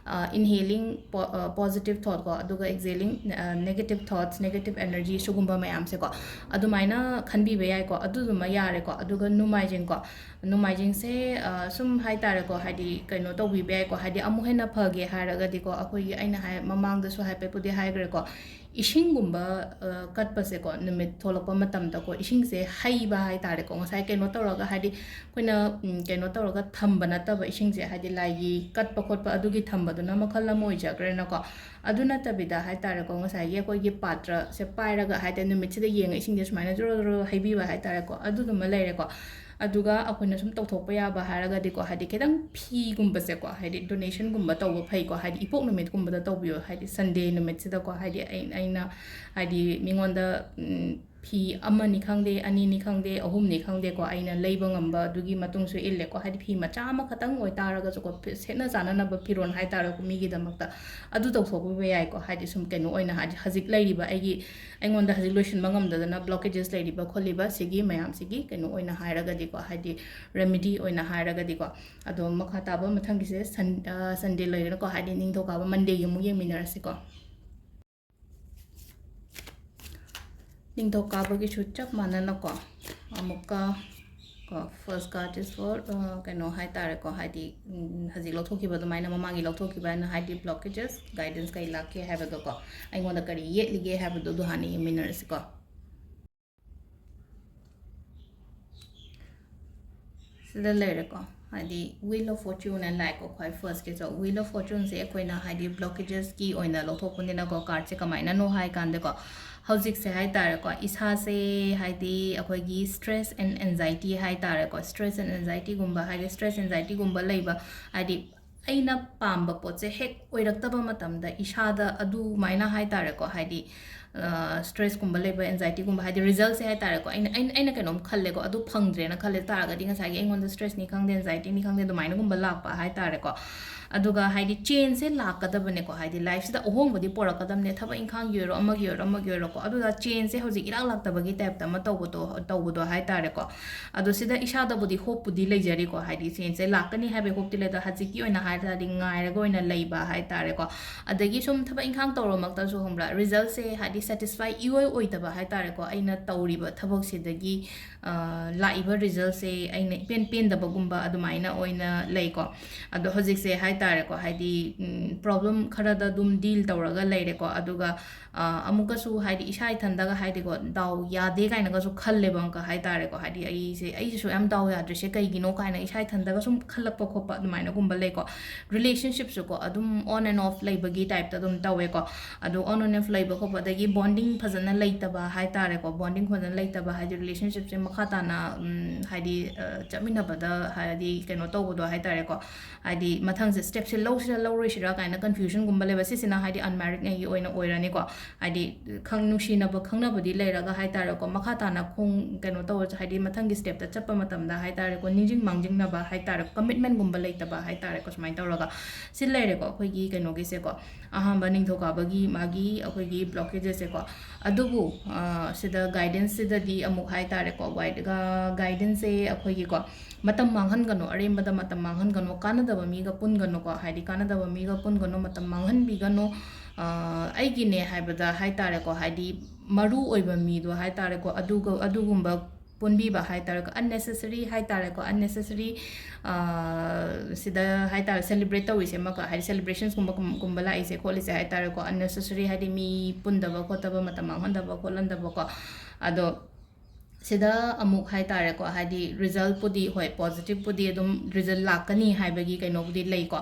ꯏꯟꯍꯦꯂꯤꯡ ꯄꯣꯖꯤꯇꯤꯞ ꯊꯣꯠꯀꯣ, ꯑꯗꯨꯒ ꯑꯦꯛꯁꯦꯂꯤꯡ ꯅꯦꯒꯦꯇꯤꯞ ꯊꯣꯠꯁ, ꯅꯦꯒꯦꯇꯤꯞ ꯑꯦꯅꯔꯖꯤ, ꯁꯤꯒꯨꯝꯕ ꯃꯌꯥꯝꯁꯦꯀꯣ꯫ ꯑꯗꯨꯃꯥꯏꯅ ꯈꯟꯕꯤꯕ ꯌꯥꯏꯀꯣ꯫ ꯑꯗꯨꯗꯨꯃ ꯌꯥꯔꯦꯀꯣ꯫ ꯑꯗꯨꯒ ꯅꯣꯡꯃꯥꯏꯖꯤꯡꯀꯣ, ꯅꯣꯡꯃꯥꯏꯖꯤꯡꯁꯦ ꯑ, ꯁꯨꯝ ꯍꯥꯏ ꯇꯥꯔꯦꯀꯣ, ꯍꯥꯏꯗꯤ ꯀꯩꯅꯣ ꯇꯧꯕꯤꯕ ꯌꯥꯏꯀꯣ, ꯍꯥꯏꯗꯤ ꯑꯃꯨꯛ ꯍꯦꯟꯅ ꯐꯒꯦ ꯍꯥꯏꯔꯒꯗꯤꯀꯣ, ꯑꯩꯈꯣꯏꯒꯤ ꯑꯩꯅ ꯍꯥꯏ ꯃꯃꯥꯡꯗꯁꯨ ꯍꯥꯏꯐꯦꯠꯄꯨꯗꯤ ꯍꯥꯏꯈ꯭ꯔꯦꯀꯣ, ꯏꯁꯤꯡꯒꯨꯝꯕ, ꯑ, ꯀꯠꯄꯁꯦꯀꯣ, ꯅꯨꯃꯤꯠ ꯊꯣꯛꯂꯛꯄ ꯃꯇꯝꯗꯀꯣ, ꯏꯁꯤꯡꯁꯦ ꯍꯩꯕ ꯍꯥꯏꯇꯥꯔꯦꯀꯣ, ꯉꯁꯥꯏ ꯀꯩꯅꯣ ꯇꯧꯔꯒ, ꯍꯥꯏꯗꯤ ꯑꯩꯈꯣꯏꯅ, ꯎꯝ, ꯀꯩꯅꯣ ꯇꯧꯔꯒ ꯊꯝꯕ ꯅꯠꯇꯕ, ꯏꯁꯤꯡꯁꯦ ꯍꯥꯏꯗꯤ ꯂꯥꯏꯒꯤ ꯀꯠꯄ ꯈꯣꯠꯄ ꯑꯗꯨꯒꯤ ꯊꯝꯕꯗꯨꯅ ꯃꯈꯜ ꯑꯃ ꯑꯣꯏꯖꯈ꯭ꯔꯦꯅꯀꯣ꯫ ꯑꯗꯨ ꯅꯠꯇꯕꯤꯗ ꯍꯥꯏꯇꯥꯔꯦꯀꯣ, ꯉꯁꯥꯏꯒꯤ ꯑꯩꯈꯣꯏꯒꯤ ꯄꯥꯇ꯭ꯔꯁꯦ ꯄꯥꯏꯔꯒ ꯍꯥꯏꯇꯥꯔꯦ, ꯅꯨꯃꯤꯠꯁꯤꯗ ꯌꯦꯡꯉ ꯏꯁꯤꯡꯁꯦ ꯁꯨꯃꯥꯏꯅ ꯖꯣꯔꯣ ꯖꯣꯔꯣ ꯍꯩꯕꯤꯕ ꯍꯥꯏꯇꯥꯔꯦꯀꯣ, ꯑꯗꯨꯗꯨꯃ ꯂꯩꯔꯦꯀꯣ꯫ ꯑꯗꯨꯒ ꯑꯩꯈꯣꯏꯅ ꯁꯨꯝ ꯇꯧꯊꯣꯛꯄ ꯌꯥꯕ ꯍꯥꯏꯔꯒꯗꯤꯀꯣ, ꯍꯥꯏꯗꯤ ꯈꯤꯇꯪ ꯐꯤꯒꯨꯝꯕꯁꯦꯀꯣ, ꯍꯥꯏꯗꯤ donationꯒꯨꯝꯕ ꯇꯧꯕ ꯐꯩꯀꯣ, ꯍꯥꯏꯗꯤ ꯏꯄꯣꯛ ꯅꯨꯃꯤꯠꯀꯨꯝꯕꯗ ꯇꯧꯕꯤꯌꯣ, ꯍꯥꯏꯗꯤ Sunday ꯅꯨꯃꯤꯠꯁꯤꯗꯀꯣ, ꯍꯥꯏꯗꯤ ꯑꯩ-, ꯑꯩꯅ ꯍꯥꯏꯗꯤ ꯃꯤꯉꯣꯟꯗ, ꯎꯝ, ꯐꯤ ꯑꯃꯅꯤ ꯈꯪꯗꯦ, ꯑꯅꯤꯅꯤ ꯈꯪꯗꯦ, ꯑꯍꯨꯝꯅꯤ ꯈꯪꯗꯦꯀꯣ, ꯑꯩꯅ ꯂꯩꯕ ꯉꯝꯕ ꯑꯗꯨꯒꯤ ꯃꯇꯨꯡꯁꯨ ꯏꯜꯂꯦꯀꯣ, ꯍꯥꯏꯗꯤ ꯐꯤ ꯃꯆꯥ ꯑꯃꯈꯛꯇꯪ ꯑꯣꯏꯇꯥꯔꯒꯁꯨꯀꯣ, ꯐꯤ-, ꯁꯦꯠꯅ ꯆꯥꯅꯅꯕ ꯐꯤꯔꯣꯜ ꯍꯥꯏꯇꯥꯔꯦꯀꯣ, ꯃꯤꯒꯤꯗꯃꯛꯇ ꯑꯗꯨ ꯇꯧꯊꯣꯛꯄꯤꯕ ꯌꯥꯏꯀꯣ, ꯍꯥꯏꯗꯤ ꯁꯨꯝ ꯀꯩꯅꯣ ꯑꯣꯏꯅ, ꯍꯥꯏꯗꯤ ꯍꯧꯖꯤꯛ ꯂꯩꯔꯤꯕ ꯑꯩꯒꯤ, ꯑꯩꯉꯣꯟꯗ ꯍꯧꯖꯤꯛ ꯂꯣꯏꯁꯤꯟꯕ ꯉꯝꯗꯗꯅ blockages ꯂꯩꯔꯤꯕ ꯈꯣꯠꯂꯤꯕ ꯁꯤꯒꯤ ꯃꯌꯥꯝꯁꯤꯒꯤ ꯀꯩꯅꯣ ꯑꯣꯏꯅ ꯍꯥꯏꯔꯒꯗꯤꯀꯣ, ꯍꯥꯏꯗꯤ remedy ꯑꯣꯏꯅ ꯍꯥꯏꯔꯒꯗꯤꯀꯣ꯫ ꯑꯗꯣ ꯃꯈꯥ ꯇꯥꯕ ꯃꯊꯪꯒꯤꯁꯦ ꯁꯟ-, ꯑ, Sunday ꯂꯩꯔꯦꯅꯀꯣ, ꯍꯥꯏꯗꯤ ꯅꯤꯡꯊꯧꯀꯥꯕ Mondayꯒꯤ ꯑꯃꯨꯛ ꯌꯦꯡꯃꯤꯟꯅꯔꯁꯤꯀꯣ꯫ ꯅꯤꯡꯊꯧꯀꯥꯕꯒꯤꯁꯨ ꯆꯞ ꯃꯥꯟꯅꯅꯀꯣ, ꯑꯃꯨꯛꯀ ꯀꯣ, first card is for, ꯑ, ꯀꯩꯅꯣ ꯍꯥꯏꯇꯥꯔꯦꯀꯣ, ꯍꯥꯏꯗꯤ, ꯎꯝ, ꯍꯧꯖꯤꯛ ꯂꯧꯊꯣꯛꯈꯤꯕ ꯑꯗꯨꯃꯥꯏꯅ ꯃꯃꯥꯡꯒꯤ ꯂꯧꯊꯣꯛꯈꯤꯕ ꯍꯥꯏꯅ, ꯍꯥꯏꯗꯤ blockages, guidance ꯀꯩ ꯂꯥꯛꯀꯦ ꯍꯥꯏꯕꯗꯣꯀꯣ, ꯑꯩꯉꯣꯟꯗ ꯀꯔꯤ ꯌꯦꯠꯂꯤꯒꯦ ꯍꯥꯏꯕꯗꯣ ꯑꯗꯨ ꯍꯥꯟꯅ ꯌꯦꯡꯃꯤꯟꯅꯔꯁꯤꯀꯣ꯫ ꯁꯤꯗ ꯂꯩꯔꯦꯀꯣ, ꯍꯥꯏꯗꯤ Wheel of Fortune and ꯂꯥꯛꯑꯦꯀꯣ, ꯈ꯭ꯋꯥꯏ firstꯀꯤꯁꯨ꯫ Wheel of Fortuneꯁꯦ ꯑꯩꯈꯣꯏꯅ ꯍꯥꯏꯗꯤ blockagesꯀꯤ ꯑꯣꯏꯅ ꯂꯧꯊꯣꯛꯄꯅꯤꯅꯀꯣ, cardꯁꯦ ꯀꯃꯥꯏꯅꯅꯣ ꯍꯥꯏ ꯀꯥꯟꯗꯀꯣ, ꯍꯧꯖꯤꯛꯁꯦ ꯍꯥꯏ ꯇꯥꯔꯦꯀꯣ, ꯏꯁꯥꯁꯦ ꯍꯥꯏꯗꯤ ꯑꯩꯈꯣꯏꯒꯤ stress and anxiety ꯍꯥꯏ ꯇꯥꯔꯦꯀꯣ, stress and anxietyꯒꯨꯝꯕ, ꯍꯥꯏꯗꯤ stress anxietyꯒꯨꯝꯕ ꯂꯩꯕ, ꯍꯥꯏꯗꯤ ꯑꯩꯅ ꯄꯥꯝꯕ ꯄꯣꯠꯁꯦ ꯍꯦꯛ ꯑꯣꯏꯔꯛꯇꯕ ꯃꯇꯝꯗ ꯏꯁꯥꯗ ꯑꯗꯨꯃꯥꯏꯅ ꯍꯥꯏ ꯇꯥꯔꯦꯀꯣ, ꯍꯥꯏꯗꯤ, ꯑ, stressꯀꯨꯝꯕ ꯂꯩꯕ, anxietyꯒꯨꯝꯕ, ꯍꯥꯏꯗꯤ resultꯁꯦ ꯍꯥꯏ ꯇꯥꯔꯦꯀꯣ, ꯑꯩꯅ, ꯑꯩꯅ, ꯑꯩꯅ ꯀꯩꯅꯣꯝ ꯈꯜꯂꯦꯀꯣ, ꯑꯗꯨ ꯐꯪꯗ꯭ꯔꯦꯅ ꯈꯜꯂꯦ ꯇꯥꯔꯒꯗꯤ, ꯉꯁꯥꯏꯒꯤ ꯑꯩꯉꯣꯟꯗ stressꯅꯤ ꯈꯪꯗꯦ, anxietyꯅꯤ ꯈꯪꯗꯦ, ꯑꯗꯨꯃꯥꯏꯅꯒꯨꯝꯕ ꯂꯥꯛꯄ ꯍꯥꯏ ꯇꯥꯔꯦꯀꯣ꯫ ꯑꯗꯨꯒ ꯍꯥꯏꯗꯤ changeꯁꯦ ꯂꯥꯛꯀꯗꯕꯅꯦꯀꯣ, ꯍꯥꯏꯗꯤ lifeꯁꯤꯗ ꯑꯍꯣꯡꯕꯗꯤ ꯄꯣꯔꯛꯀꯗꯕꯅꯦ, ꯊꯕꯛ ꯏꯪꯈꯥꯡꯒꯤ ꯑꯣꯏꯔꯣ, ꯑꯃꯒꯤ ꯑꯣꯏꯔꯣ, ꯑꯃꯒꯤ ꯑꯣꯏꯔꯣꯀꯣ, ꯑꯗꯨꯗ changeꯁꯦ ꯍꯧꯖꯤꯛ ꯏꯔꯥꯛ ꯂꯥꯛꯇꯕꯒꯤ typeꯇ ꯑꯃ ꯇꯧꯕꯗꯣ, ꯇꯧꯕꯗꯣ ꯍꯥꯏ ꯇꯥꯔꯦꯀꯣ꯫ ꯑꯗꯣ ꯁꯤꯗ ꯏꯁꯥꯗꯕꯨꯗꯤ hopeꯄꯨꯗꯤ ꯂꯩꯖꯔꯤꯀꯣ, ꯍꯥꯏꯗꯤ changeꯁꯦ ꯂꯥꯛꯀꯅꯤ ꯍꯥꯏꯕꯒꯤ hopeꯇꯤ ꯂꯩ, ꯑꯗꯣ ꯍꯧꯖꯤꯛꯀꯤ ꯑꯣꯏꯅ ꯍꯥꯏ ꯇꯥꯔꯗꯤ ꯉꯥꯏꯔꯒ ꯑꯣꯏꯅ ꯂꯩꯕ ꯍꯥꯏ ꯇꯥꯔꯦꯀꯣ꯫ ꯑꯗꯒꯤ ꯁꯨꯝ ꯊꯕꯛ ꯏꯪꯈꯥꯡ ꯇꯧꯔꯃꯛꯇꯁꯨ ꯈꯪꯕ꯭ꯔꯥ, resultꯁꯦ ꯍꯥꯏꯗꯤ satisfy ꯏꯑꯣꯏ ꯑꯣꯏꯗꯕ ꯍꯥꯏ ꯇꯥꯔꯦꯀꯣ, ꯑꯩꯅ ꯇꯧꯔꯤꯕ ꯊꯕꯛꯁꯤꯗꯒꯤ, ꯑ, ꯂꯥꯛꯏꯕ resultꯁꯦ ꯑꯩꯅ ꯏꯄꯦꯟ ꯄꯦꯟꯗꯕꯒꯨꯝꯕ ꯑꯗꯨꯃꯥꯏꯅ ꯑꯣꯏꯅ ꯂꯩꯀꯣ꯫ ꯑꯗꯣ ꯍꯧꯖꯤꯛꯁꯦ ꯍꯥꯏ ꯇꯥꯔꯦꯀꯣ, ꯍꯥꯏꯗꯤ ꯄ꯭ꯔꯣꯕ꯭ꯂꯦꯝ ꯈꯔꯗ ꯑꯗꯨꯝ ꯗꯤꯜ ꯇꯧꯔꯒ ꯂꯩꯔꯦꯀꯣ꯫ ꯑꯗꯨꯒ ꯑꯃꯨꯛꯀꯁꯨ ꯍꯥꯏꯗꯤ ꯏꯁꯥ ꯏꯊꯟꯗꯒ ꯍꯥꯏꯗꯤꯀꯣ, ꯗꯥꯎ ꯌꯥꯗꯦ ꯀꯥꯏꯅꯒꯁꯨ ꯈꯜꯂꯦꯕ ꯑꯃꯨꯛꯀ ꯍꯥꯏ ꯇꯥꯔꯦꯀꯣ꯫ ꯍꯥꯏꯗꯤ ꯑꯩꯁꯦ, ꯑꯩꯁꯤꯁꯨ ꯌꯥꯝ ꯗꯥꯎ ꯌꯥꯗ꯭ꯔꯤꯁꯦ ꯀꯩꯒꯤꯅꯣ ꯀꯥꯏꯅ ꯏꯁꯥ ꯏꯊꯟꯗꯒ ꯁꯨꯝ ꯈꯜꯂꯛꯄ ꯈꯣꯠꯄ ꯑꯗꯨꯃꯥꯏꯅꯒꯨꯝꯕ ꯂꯩꯀꯣ꯫ ꯔꯤꯂꯦꯁꯟꯁꯤꯞꯁꯨꯀꯣ ꯑꯗꯨꯝ on and off ꯂꯩꯕꯒꯤ ꯇꯥꯏꯞꯇ ꯑꯗꯨꯝ ꯇꯧꯋꯦꯀꯣ꯫ ꯑꯗꯣ on and off ꯂꯩꯕ ꯈꯣꯠꯄꯗꯒꯤ ꯕꯣꯟꯗꯤꯡ ꯐꯖꯅ ꯂꯩꯇꯕ ꯍꯥꯏ ꯇꯥꯔꯦꯀꯣ꯫ ꯕꯣꯟꯗꯤꯡ ꯐꯖꯅ ꯂꯩꯇꯕ ꯍꯥꯏꯗꯤ ꯔꯤꯂꯦꯁꯟꯁꯤꯞꯁꯦ ꯃꯈꯥ ꯇꯥꯅ ꯍꯥꯏꯗꯤ ꯆꯠꯃꯤꯟꯅꯕꯗ ꯍꯥꯏꯗꯤ ꯀꯩꯅꯣ ꯇꯧꯕꯗꯣ ꯍꯥꯏ ꯇꯥꯔꯦꯀꯣ꯫ ꯍꯥꯏꯗꯤ ꯃꯊꯪꯁꯦ ꯁ꯭ꯇꯦꯞꯁꯦ ꯂꯧꯁꯤꯔꯥ ꯂꯧꯔꯣꯏꯁꯤꯔꯥ ꯀꯥꯏꯅ ꯀꯟꯐ꯭ꯌꯨꯖꯟꯒꯨꯝꯕ ꯂꯩꯕ, ꯁꯤꯁꯤꯅ ꯍꯥꯏꯗꯤ ꯑꯟꯃꯦꯔꯤꯠꯉꯩꯒꯤ ꯑꯣꯏꯅ ꯑꯣꯏꯔꯅꯤꯀꯣ꯫ ꯍꯥꯏꯗꯤ ꯈꯪ ꯅꯨꯡꯁꯤꯅꯕ ꯈꯪꯅꯕꯗꯤ ꯂꯩꯔꯒ ꯍꯥꯏ ꯇꯥꯔꯦꯀꯣ, ꯃꯈꯥ ꯇꯥꯅ ꯈꯣꯡ ꯀꯩꯅꯣ ꯇꯧꯔꯁꯨ ꯍꯥꯏꯗꯤ ꯃꯊꯪꯒꯤ ꯁ꯭ꯇꯦꯞꯇ ꯆꯠꯄ ꯃꯇꯝꯗ ꯍꯥꯏ ꯇꯥꯔꯦꯀꯣ, ꯅꯤꯡꯁꯤꯡ ꯃꯥꯡꯖꯤꯡꯅꯕ ꯍꯥꯏ ꯇꯥꯔꯦ, ꯀꯃꯤꯠꯃꯦꯟꯒꯨꯝꯕ ꯂꯩꯇꯕ ꯍꯥꯏ ꯇꯥꯔꯦꯀꯣ꯫ ꯁꯨꯃꯥꯏꯅ ꯇꯧꯔꯒ ꯁꯤ ꯂꯩꯔꯦꯀꯣ ꯑꯩꯈꯣꯏꯒꯤ ꯀꯩꯅꯣꯒꯤꯁꯦꯀꯣ꯫ ꯑꯍꯥꯟꯕ ꯅꯤꯡꯊꯧꯀꯥꯕꯒꯤ ꯃꯥꯒꯤ ꯑꯩꯈꯣꯏꯒꯤ ꯕ꯭ꯂꯣꯀꯦꯖꯦꯁꯁꯦꯀꯣ꯫ ꯑꯗꯨꯕꯨ ꯁꯤꯗ ꯒꯥꯏꯗꯦꯟꯁꯁꯤꯗꯗꯤ ꯑꯃꯨꯛ ꯍꯥꯏ ꯇꯥꯔꯦꯀꯣ, ꯒꯥꯏꯗꯦꯟꯁꯁꯦ ꯑꯩꯈꯣꯏꯒꯤꯀꯣ, ꯃꯇꯝ ꯃꯥꯡꯍꯟꯒꯅꯨ, ꯑꯔꯦꯝꯕꯗ ꯃꯇꯝ ꯃꯥꯡꯍꯟꯒꯅꯨ, ꯀꯥꯟꯅꯗꯕ ꯃꯤꯒ ꯄꯨꯟꯒꯅꯨꯀꯣ꯫ ꯍꯥꯏꯗꯤ ꯀꯥꯟꯅꯗꯕ ꯃꯤꯒ ꯄꯨꯟꯒꯅꯨ, ꯃꯇꯝ ꯃꯥꯡꯍꯟꯕꯤꯒꯅꯨ꯫ ꯑꯩꯒꯤꯅꯦ ꯍꯥꯏꯕꯗ ꯍꯥꯏ ꯇꯥꯔꯦꯀꯣ, ꯍꯥꯏꯗꯤ ꯃꯔꯨ ꯑꯣꯏꯕ ꯃꯤꯗꯣ ꯍꯥꯏ ꯇꯥꯔꯦꯀꯣ, ꯑꯗꯨꯒ ꯑꯗꯨꯒꯨꯝꯕ ꯄꯨꯟꯕꯤꯕ ꯍꯥꯏ ꯇꯥꯔꯦꯀꯣ, unnecessary ꯍꯥꯏ ꯇꯥꯔꯦꯀꯣ, unnecessary ꯁꯤꯗ ꯍꯥꯏ ꯇꯥꯔꯦ, ꯁꯦꯂꯦꯕ꯭ꯔꯦꯠ ꯇꯧꯔꯤꯁꯦ ꯑꯃꯒ ꯍꯥꯏꯗꯤ ꯁꯦꯂꯦꯕ꯭ꯔꯦꯁꯟꯁꯀꯨꯝꯕ ꯀꯨꯝ- ꯀꯨꯝꯕ ꯂꯥꯛꯏꯁꯦ ꯈꯣꯠꯂꯤꯁꯦ ꯍꯥꯏ ꯇꯥꯔꯦꯀꯣ, unnecessary ꯍꯥꯏꯗꯤ ꯃꯤ ꯄꯨꯟꯗꯕ ꯈꯣꯠꯇꯕ, ꯃꯇꯝ ꯃꯥꯡꯍꯟꯗꯕ ꯈꯣꯠꯍꯟꯗꯕꯀꯣ꯫ ꯑꯗꯣ ꯁꯤꯗ ꯑꯃꯨꯛ ꯍꯥꯏ ꯇꯥꯔꯦꯀꯣ, ꯍꯥꯏꯗꯤ ꯔꯤꯖꯜꯠꯄꯨꯗꯤ, ꯍꯣꯏ, ꯄꯣꯖꯤꯇꯤꯚꯄꯨꯗꯤ ꯑꯗꯨꯝ ꯔꯤꯖꯜꯠ ꯂꯥꯛꯀꯅꯤ ꯍꯥꯏꯕꯒꯤ ꯀꯩꯅꯣꯕꯨꯗꯤ ꯂꯩꯀꯣ꯫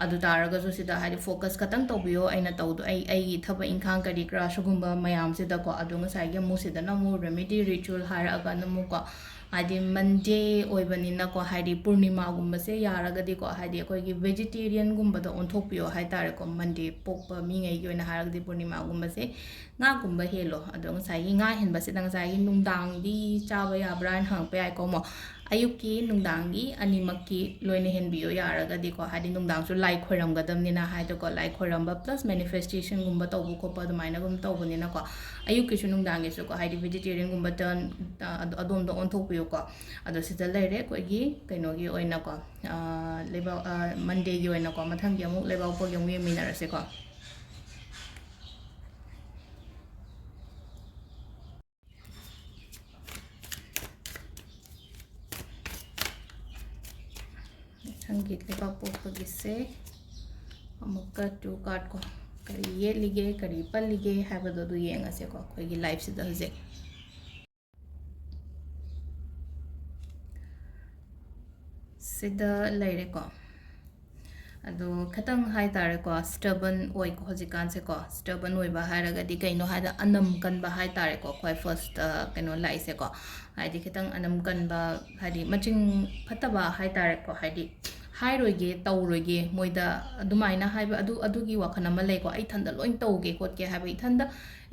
ꯑꯗꯨ ꯇꯥꯔꯒꯁꯨ ꯁꯤꯗ ꯍꯥꯏꯗꯤ ꯐꯣꯀꯁ ꯈꯛꯇꯪ ꯇꯧꯕꯤꯌꯣ, ꯑꯩꯅ ꯇꯧꯗꯣ ꯑꯩ ꯑꯩꯒꯤ ꯊꯕꯛ ꯏꯪꯈꯥꯡ ꯀꯔꯤ ꯀꯔꯥ ꯁꯤꯒꯨꯝꯕ ꯃꯌꯥꯝꯁꯤꯗꯀꯣ꯫ ꯑꯗꯣ ꯉꯁꯥꯏꯒꯤ ꯑꯃꯨꯛ ꯁꯤꯗꯅ ꯑꯃꯨꯛ ꯔꯦꯃꯤꯗꯤ ꯔꯤꯆꯨꯋꯦꯜ ꯍꯥꯏꯔꯛꯑꯒ ꯑꯃꯨꯛꯀꯣ, ꯍꯥꯏꯗꯤ ꯃꯟꯗꯦ ꯑꯣꯏꯕꯅꯤꯅꯀꯣ, ꯍꯥꯏꯗꯤ ꯄꯨꯔꯅꯤꯃꯥꯒꯨꯝꯕꯁꯦ ꯌꯥꯔꯒꯗꯤꯀꯣ, ꯍꯥꯏꯗꯤ ꯑꯩꯈꯣꯏꯒꯤ ꯚꯦꯖꯤꯇꯦꯔꯤꯌꯟꯒꯨꯝꯕꯗ ꯑꯣꯟꯊꯣꯛꯄꯤꯌꯣ ꯍꯥꯏ ꯇꯥꯔꯦꯀꯣ꯫ ꯃꯟꯗꯦ ꯄꯣꯛꯄ ꯃꯤꯉꯩꯒꯤ ꯑꯣꯏꯅ ꯍꯥꯏꯔꯒꯗꯤ ꯄꯨꯔꯅꯤꯃꯥꯒꯨꯝꯕꯁꯦ ꯉꯥꯒꯨꯝꯕ ꯍꯦꯜꯂꯣ꯫ ꯑꯗꯣ ꯉꯁꯥꯏꯒꯤ ꯉꯥ ꯍꯦꯟꯕꯁꯤꯗ ꯉꯁꯥꯏꯒꯤ ꯅꯨꯡꯗꯥꯡꯗꯤ ꯆꯥꯕ ꯌꯥꯕ꯭ꯔꯥ ꯍꯥꯏꯅ ꯍꯪꯉꯛꯄ ꯌꯥꯏꯀꯣ ꯑꯃꯨꯛ꯫ ꯑꯌꯨꯛꯀꯤ ꯅꯨꯡꯗꯥꯡꯒꯤ ꯑꯅꯤꯃꯛꯀꯤ ꯂꯣꯏꯅ ꯍꯦꯟꯕꯤꯌꯣ ꯌꯥꯔꯒꯗꯤꯀꯣ꯫ ꯍꯥꯏꯗꯤ ꯅꯨꯡꯗꯥꯡꯁꯨ ꯂꯥꯏ ꯈꯣꯏꯔꯝꯒꯗꯕꯅꯤꯅ ꯍꯥꯏꯗꯣꯀꯣ, ꯂꯥꯏ ꯈꯣꯏꯔꯝꯕ ꯄ꯭ꯂꯁ ꯃꯦꯅꯤꯐꯦꯁꯇꯦꯁꯟꯒꯨꯝꯕ ꯇꯧꯕ ꯈꯣꯠꯄ ꯑꯗꯨꯃꯥꯏꯅꯒꯨꯝ ꯇꯧꯕꯅꯤꯅꯀꯣ꯫ ꯑꯌꯨꯛꯀꯤꯁꯨ ꯅꯨꯡꯗꯥꯡꯒꯤꯁꯨꯀꯣ, ꯍꯥꯏꯗꯤ ꯚꯦꯖꯤꯇꯦꯔꯤꯌꯟꯒꯨꯝꯕ ꯇꯔꯟ ꯑꯗꯣꯝꯗ ꯑꯣꯟꯊꯣꯛꯄꯤꯌꯨꯀꯣ꯫ ꯑꯗꯣ ꯁꯤꯗ ꯂꯩꯔꯦ ꯑꯩꯈꯣꯏꯒꯤ ꯀꯩꯅꯣꯒꯤ ꯑꯣꯏꯅꯀꯣ, ꯂꯩꯕꯥꯛ ꯃꯟꯗꯦꯒꯤ ꯑꯣꯏꯅꯀꯣ꯫ ꯃꯊꯪꯒꯤ ꯑꯃꯨꯛ ꯂꯩꯕꯥꯛꯄꯣꯛꯄꯒꯤ ꯑꯃꯨꯛ ꯌꯦꯡꯃꯤꯟꯅꯔꯁꯦꯀꯣ꯫ ꯅꯪꯒꯤ ꯂꯩꯕꯥꯛ ꯄꯣꯛꯄꯒꯤꯁꯦ ꯑꯃꯨꯛꯀ two card ꯀꯣ, ꯀꯔꯤ ꯌꯦꯠꯂꯤꯒꯦ, ꯀꯔꯤ ꯄꯜꯂꯤꯒꯦ ꯍꯥꯏꯕꯗꯣ ꯑꯗꯨ ꯌꯦꯡꯉꯁꯦꯀꯣ ꯑꯩꯈꯣꯏꯒꯤ life ꯁꯤꯗ ꯍꯧꯖꯤꯛ꯫ ꯁꯤꯗ ꯂꯩꯔꯦꯀꯣ꯫ ꯑꯗꯣ ꯈꯤꯇꯪ ꯍꯥꯏꯇꯥꯔꯦꯀꯣ, stubborn ꯑꯣꯏꯀꯣ ꯍꯧꯖꯤꯛꯀꯥꯟꯁꯦꯀꯣ꯫ Stubborn ꯑꯣꯏꯕ ꯍꯥꯏꯔꯒꯗꯤ ꯀꯩꯅꯣ ꯍꯥꯏꯗ, ꯑꯅꯝ ꯀꯟꯕ ꯍꯥꯏꯇꯥꯔꯦꯀꯣ, ꯈ꯭ꯋꯥꯏ first ꯀꯩꯅꯣ ꯂꯥꯛꯏꯁꯦꯀꯣ꯫ ꯍꯥꯏꯗꯤ ꯈꯤꯇꯪ ꯑꯅꯝ ꯀꯟꯕ, ꯍꯥꯏꯗꯤ ꯃꯆꯤꯡ ꯐꯠꯇꯕ ꯍꯥꯏꯇꯥꯔꯦꯀꯣ, ꯍꯥꯏꯗꯤ ꯍꯥꯏꯔꯣꯏꯒꯦ, ꯇꯧꯔꯣꯏꯒꯦ, ꯃꯣꯏꯗ ꯑꯗꯨꯃꯥꯏꯅ ꯍꯥꯏꯕ, ꯑꯗꯨ, ꯑꯗꯨꯒꯤ ꯋꯥꯈꯜ ꯑꯃ ꯂꯩꯀꯣ꯫ ꯑꯩ ꯏꯊꯟꯗ ꯂꯣꯏ ꯇꯧꯒꯦ ꯈꯣꯠꯀꯦ ꯍꯥꯏꯕ, ꯏꯊꯟꯗ,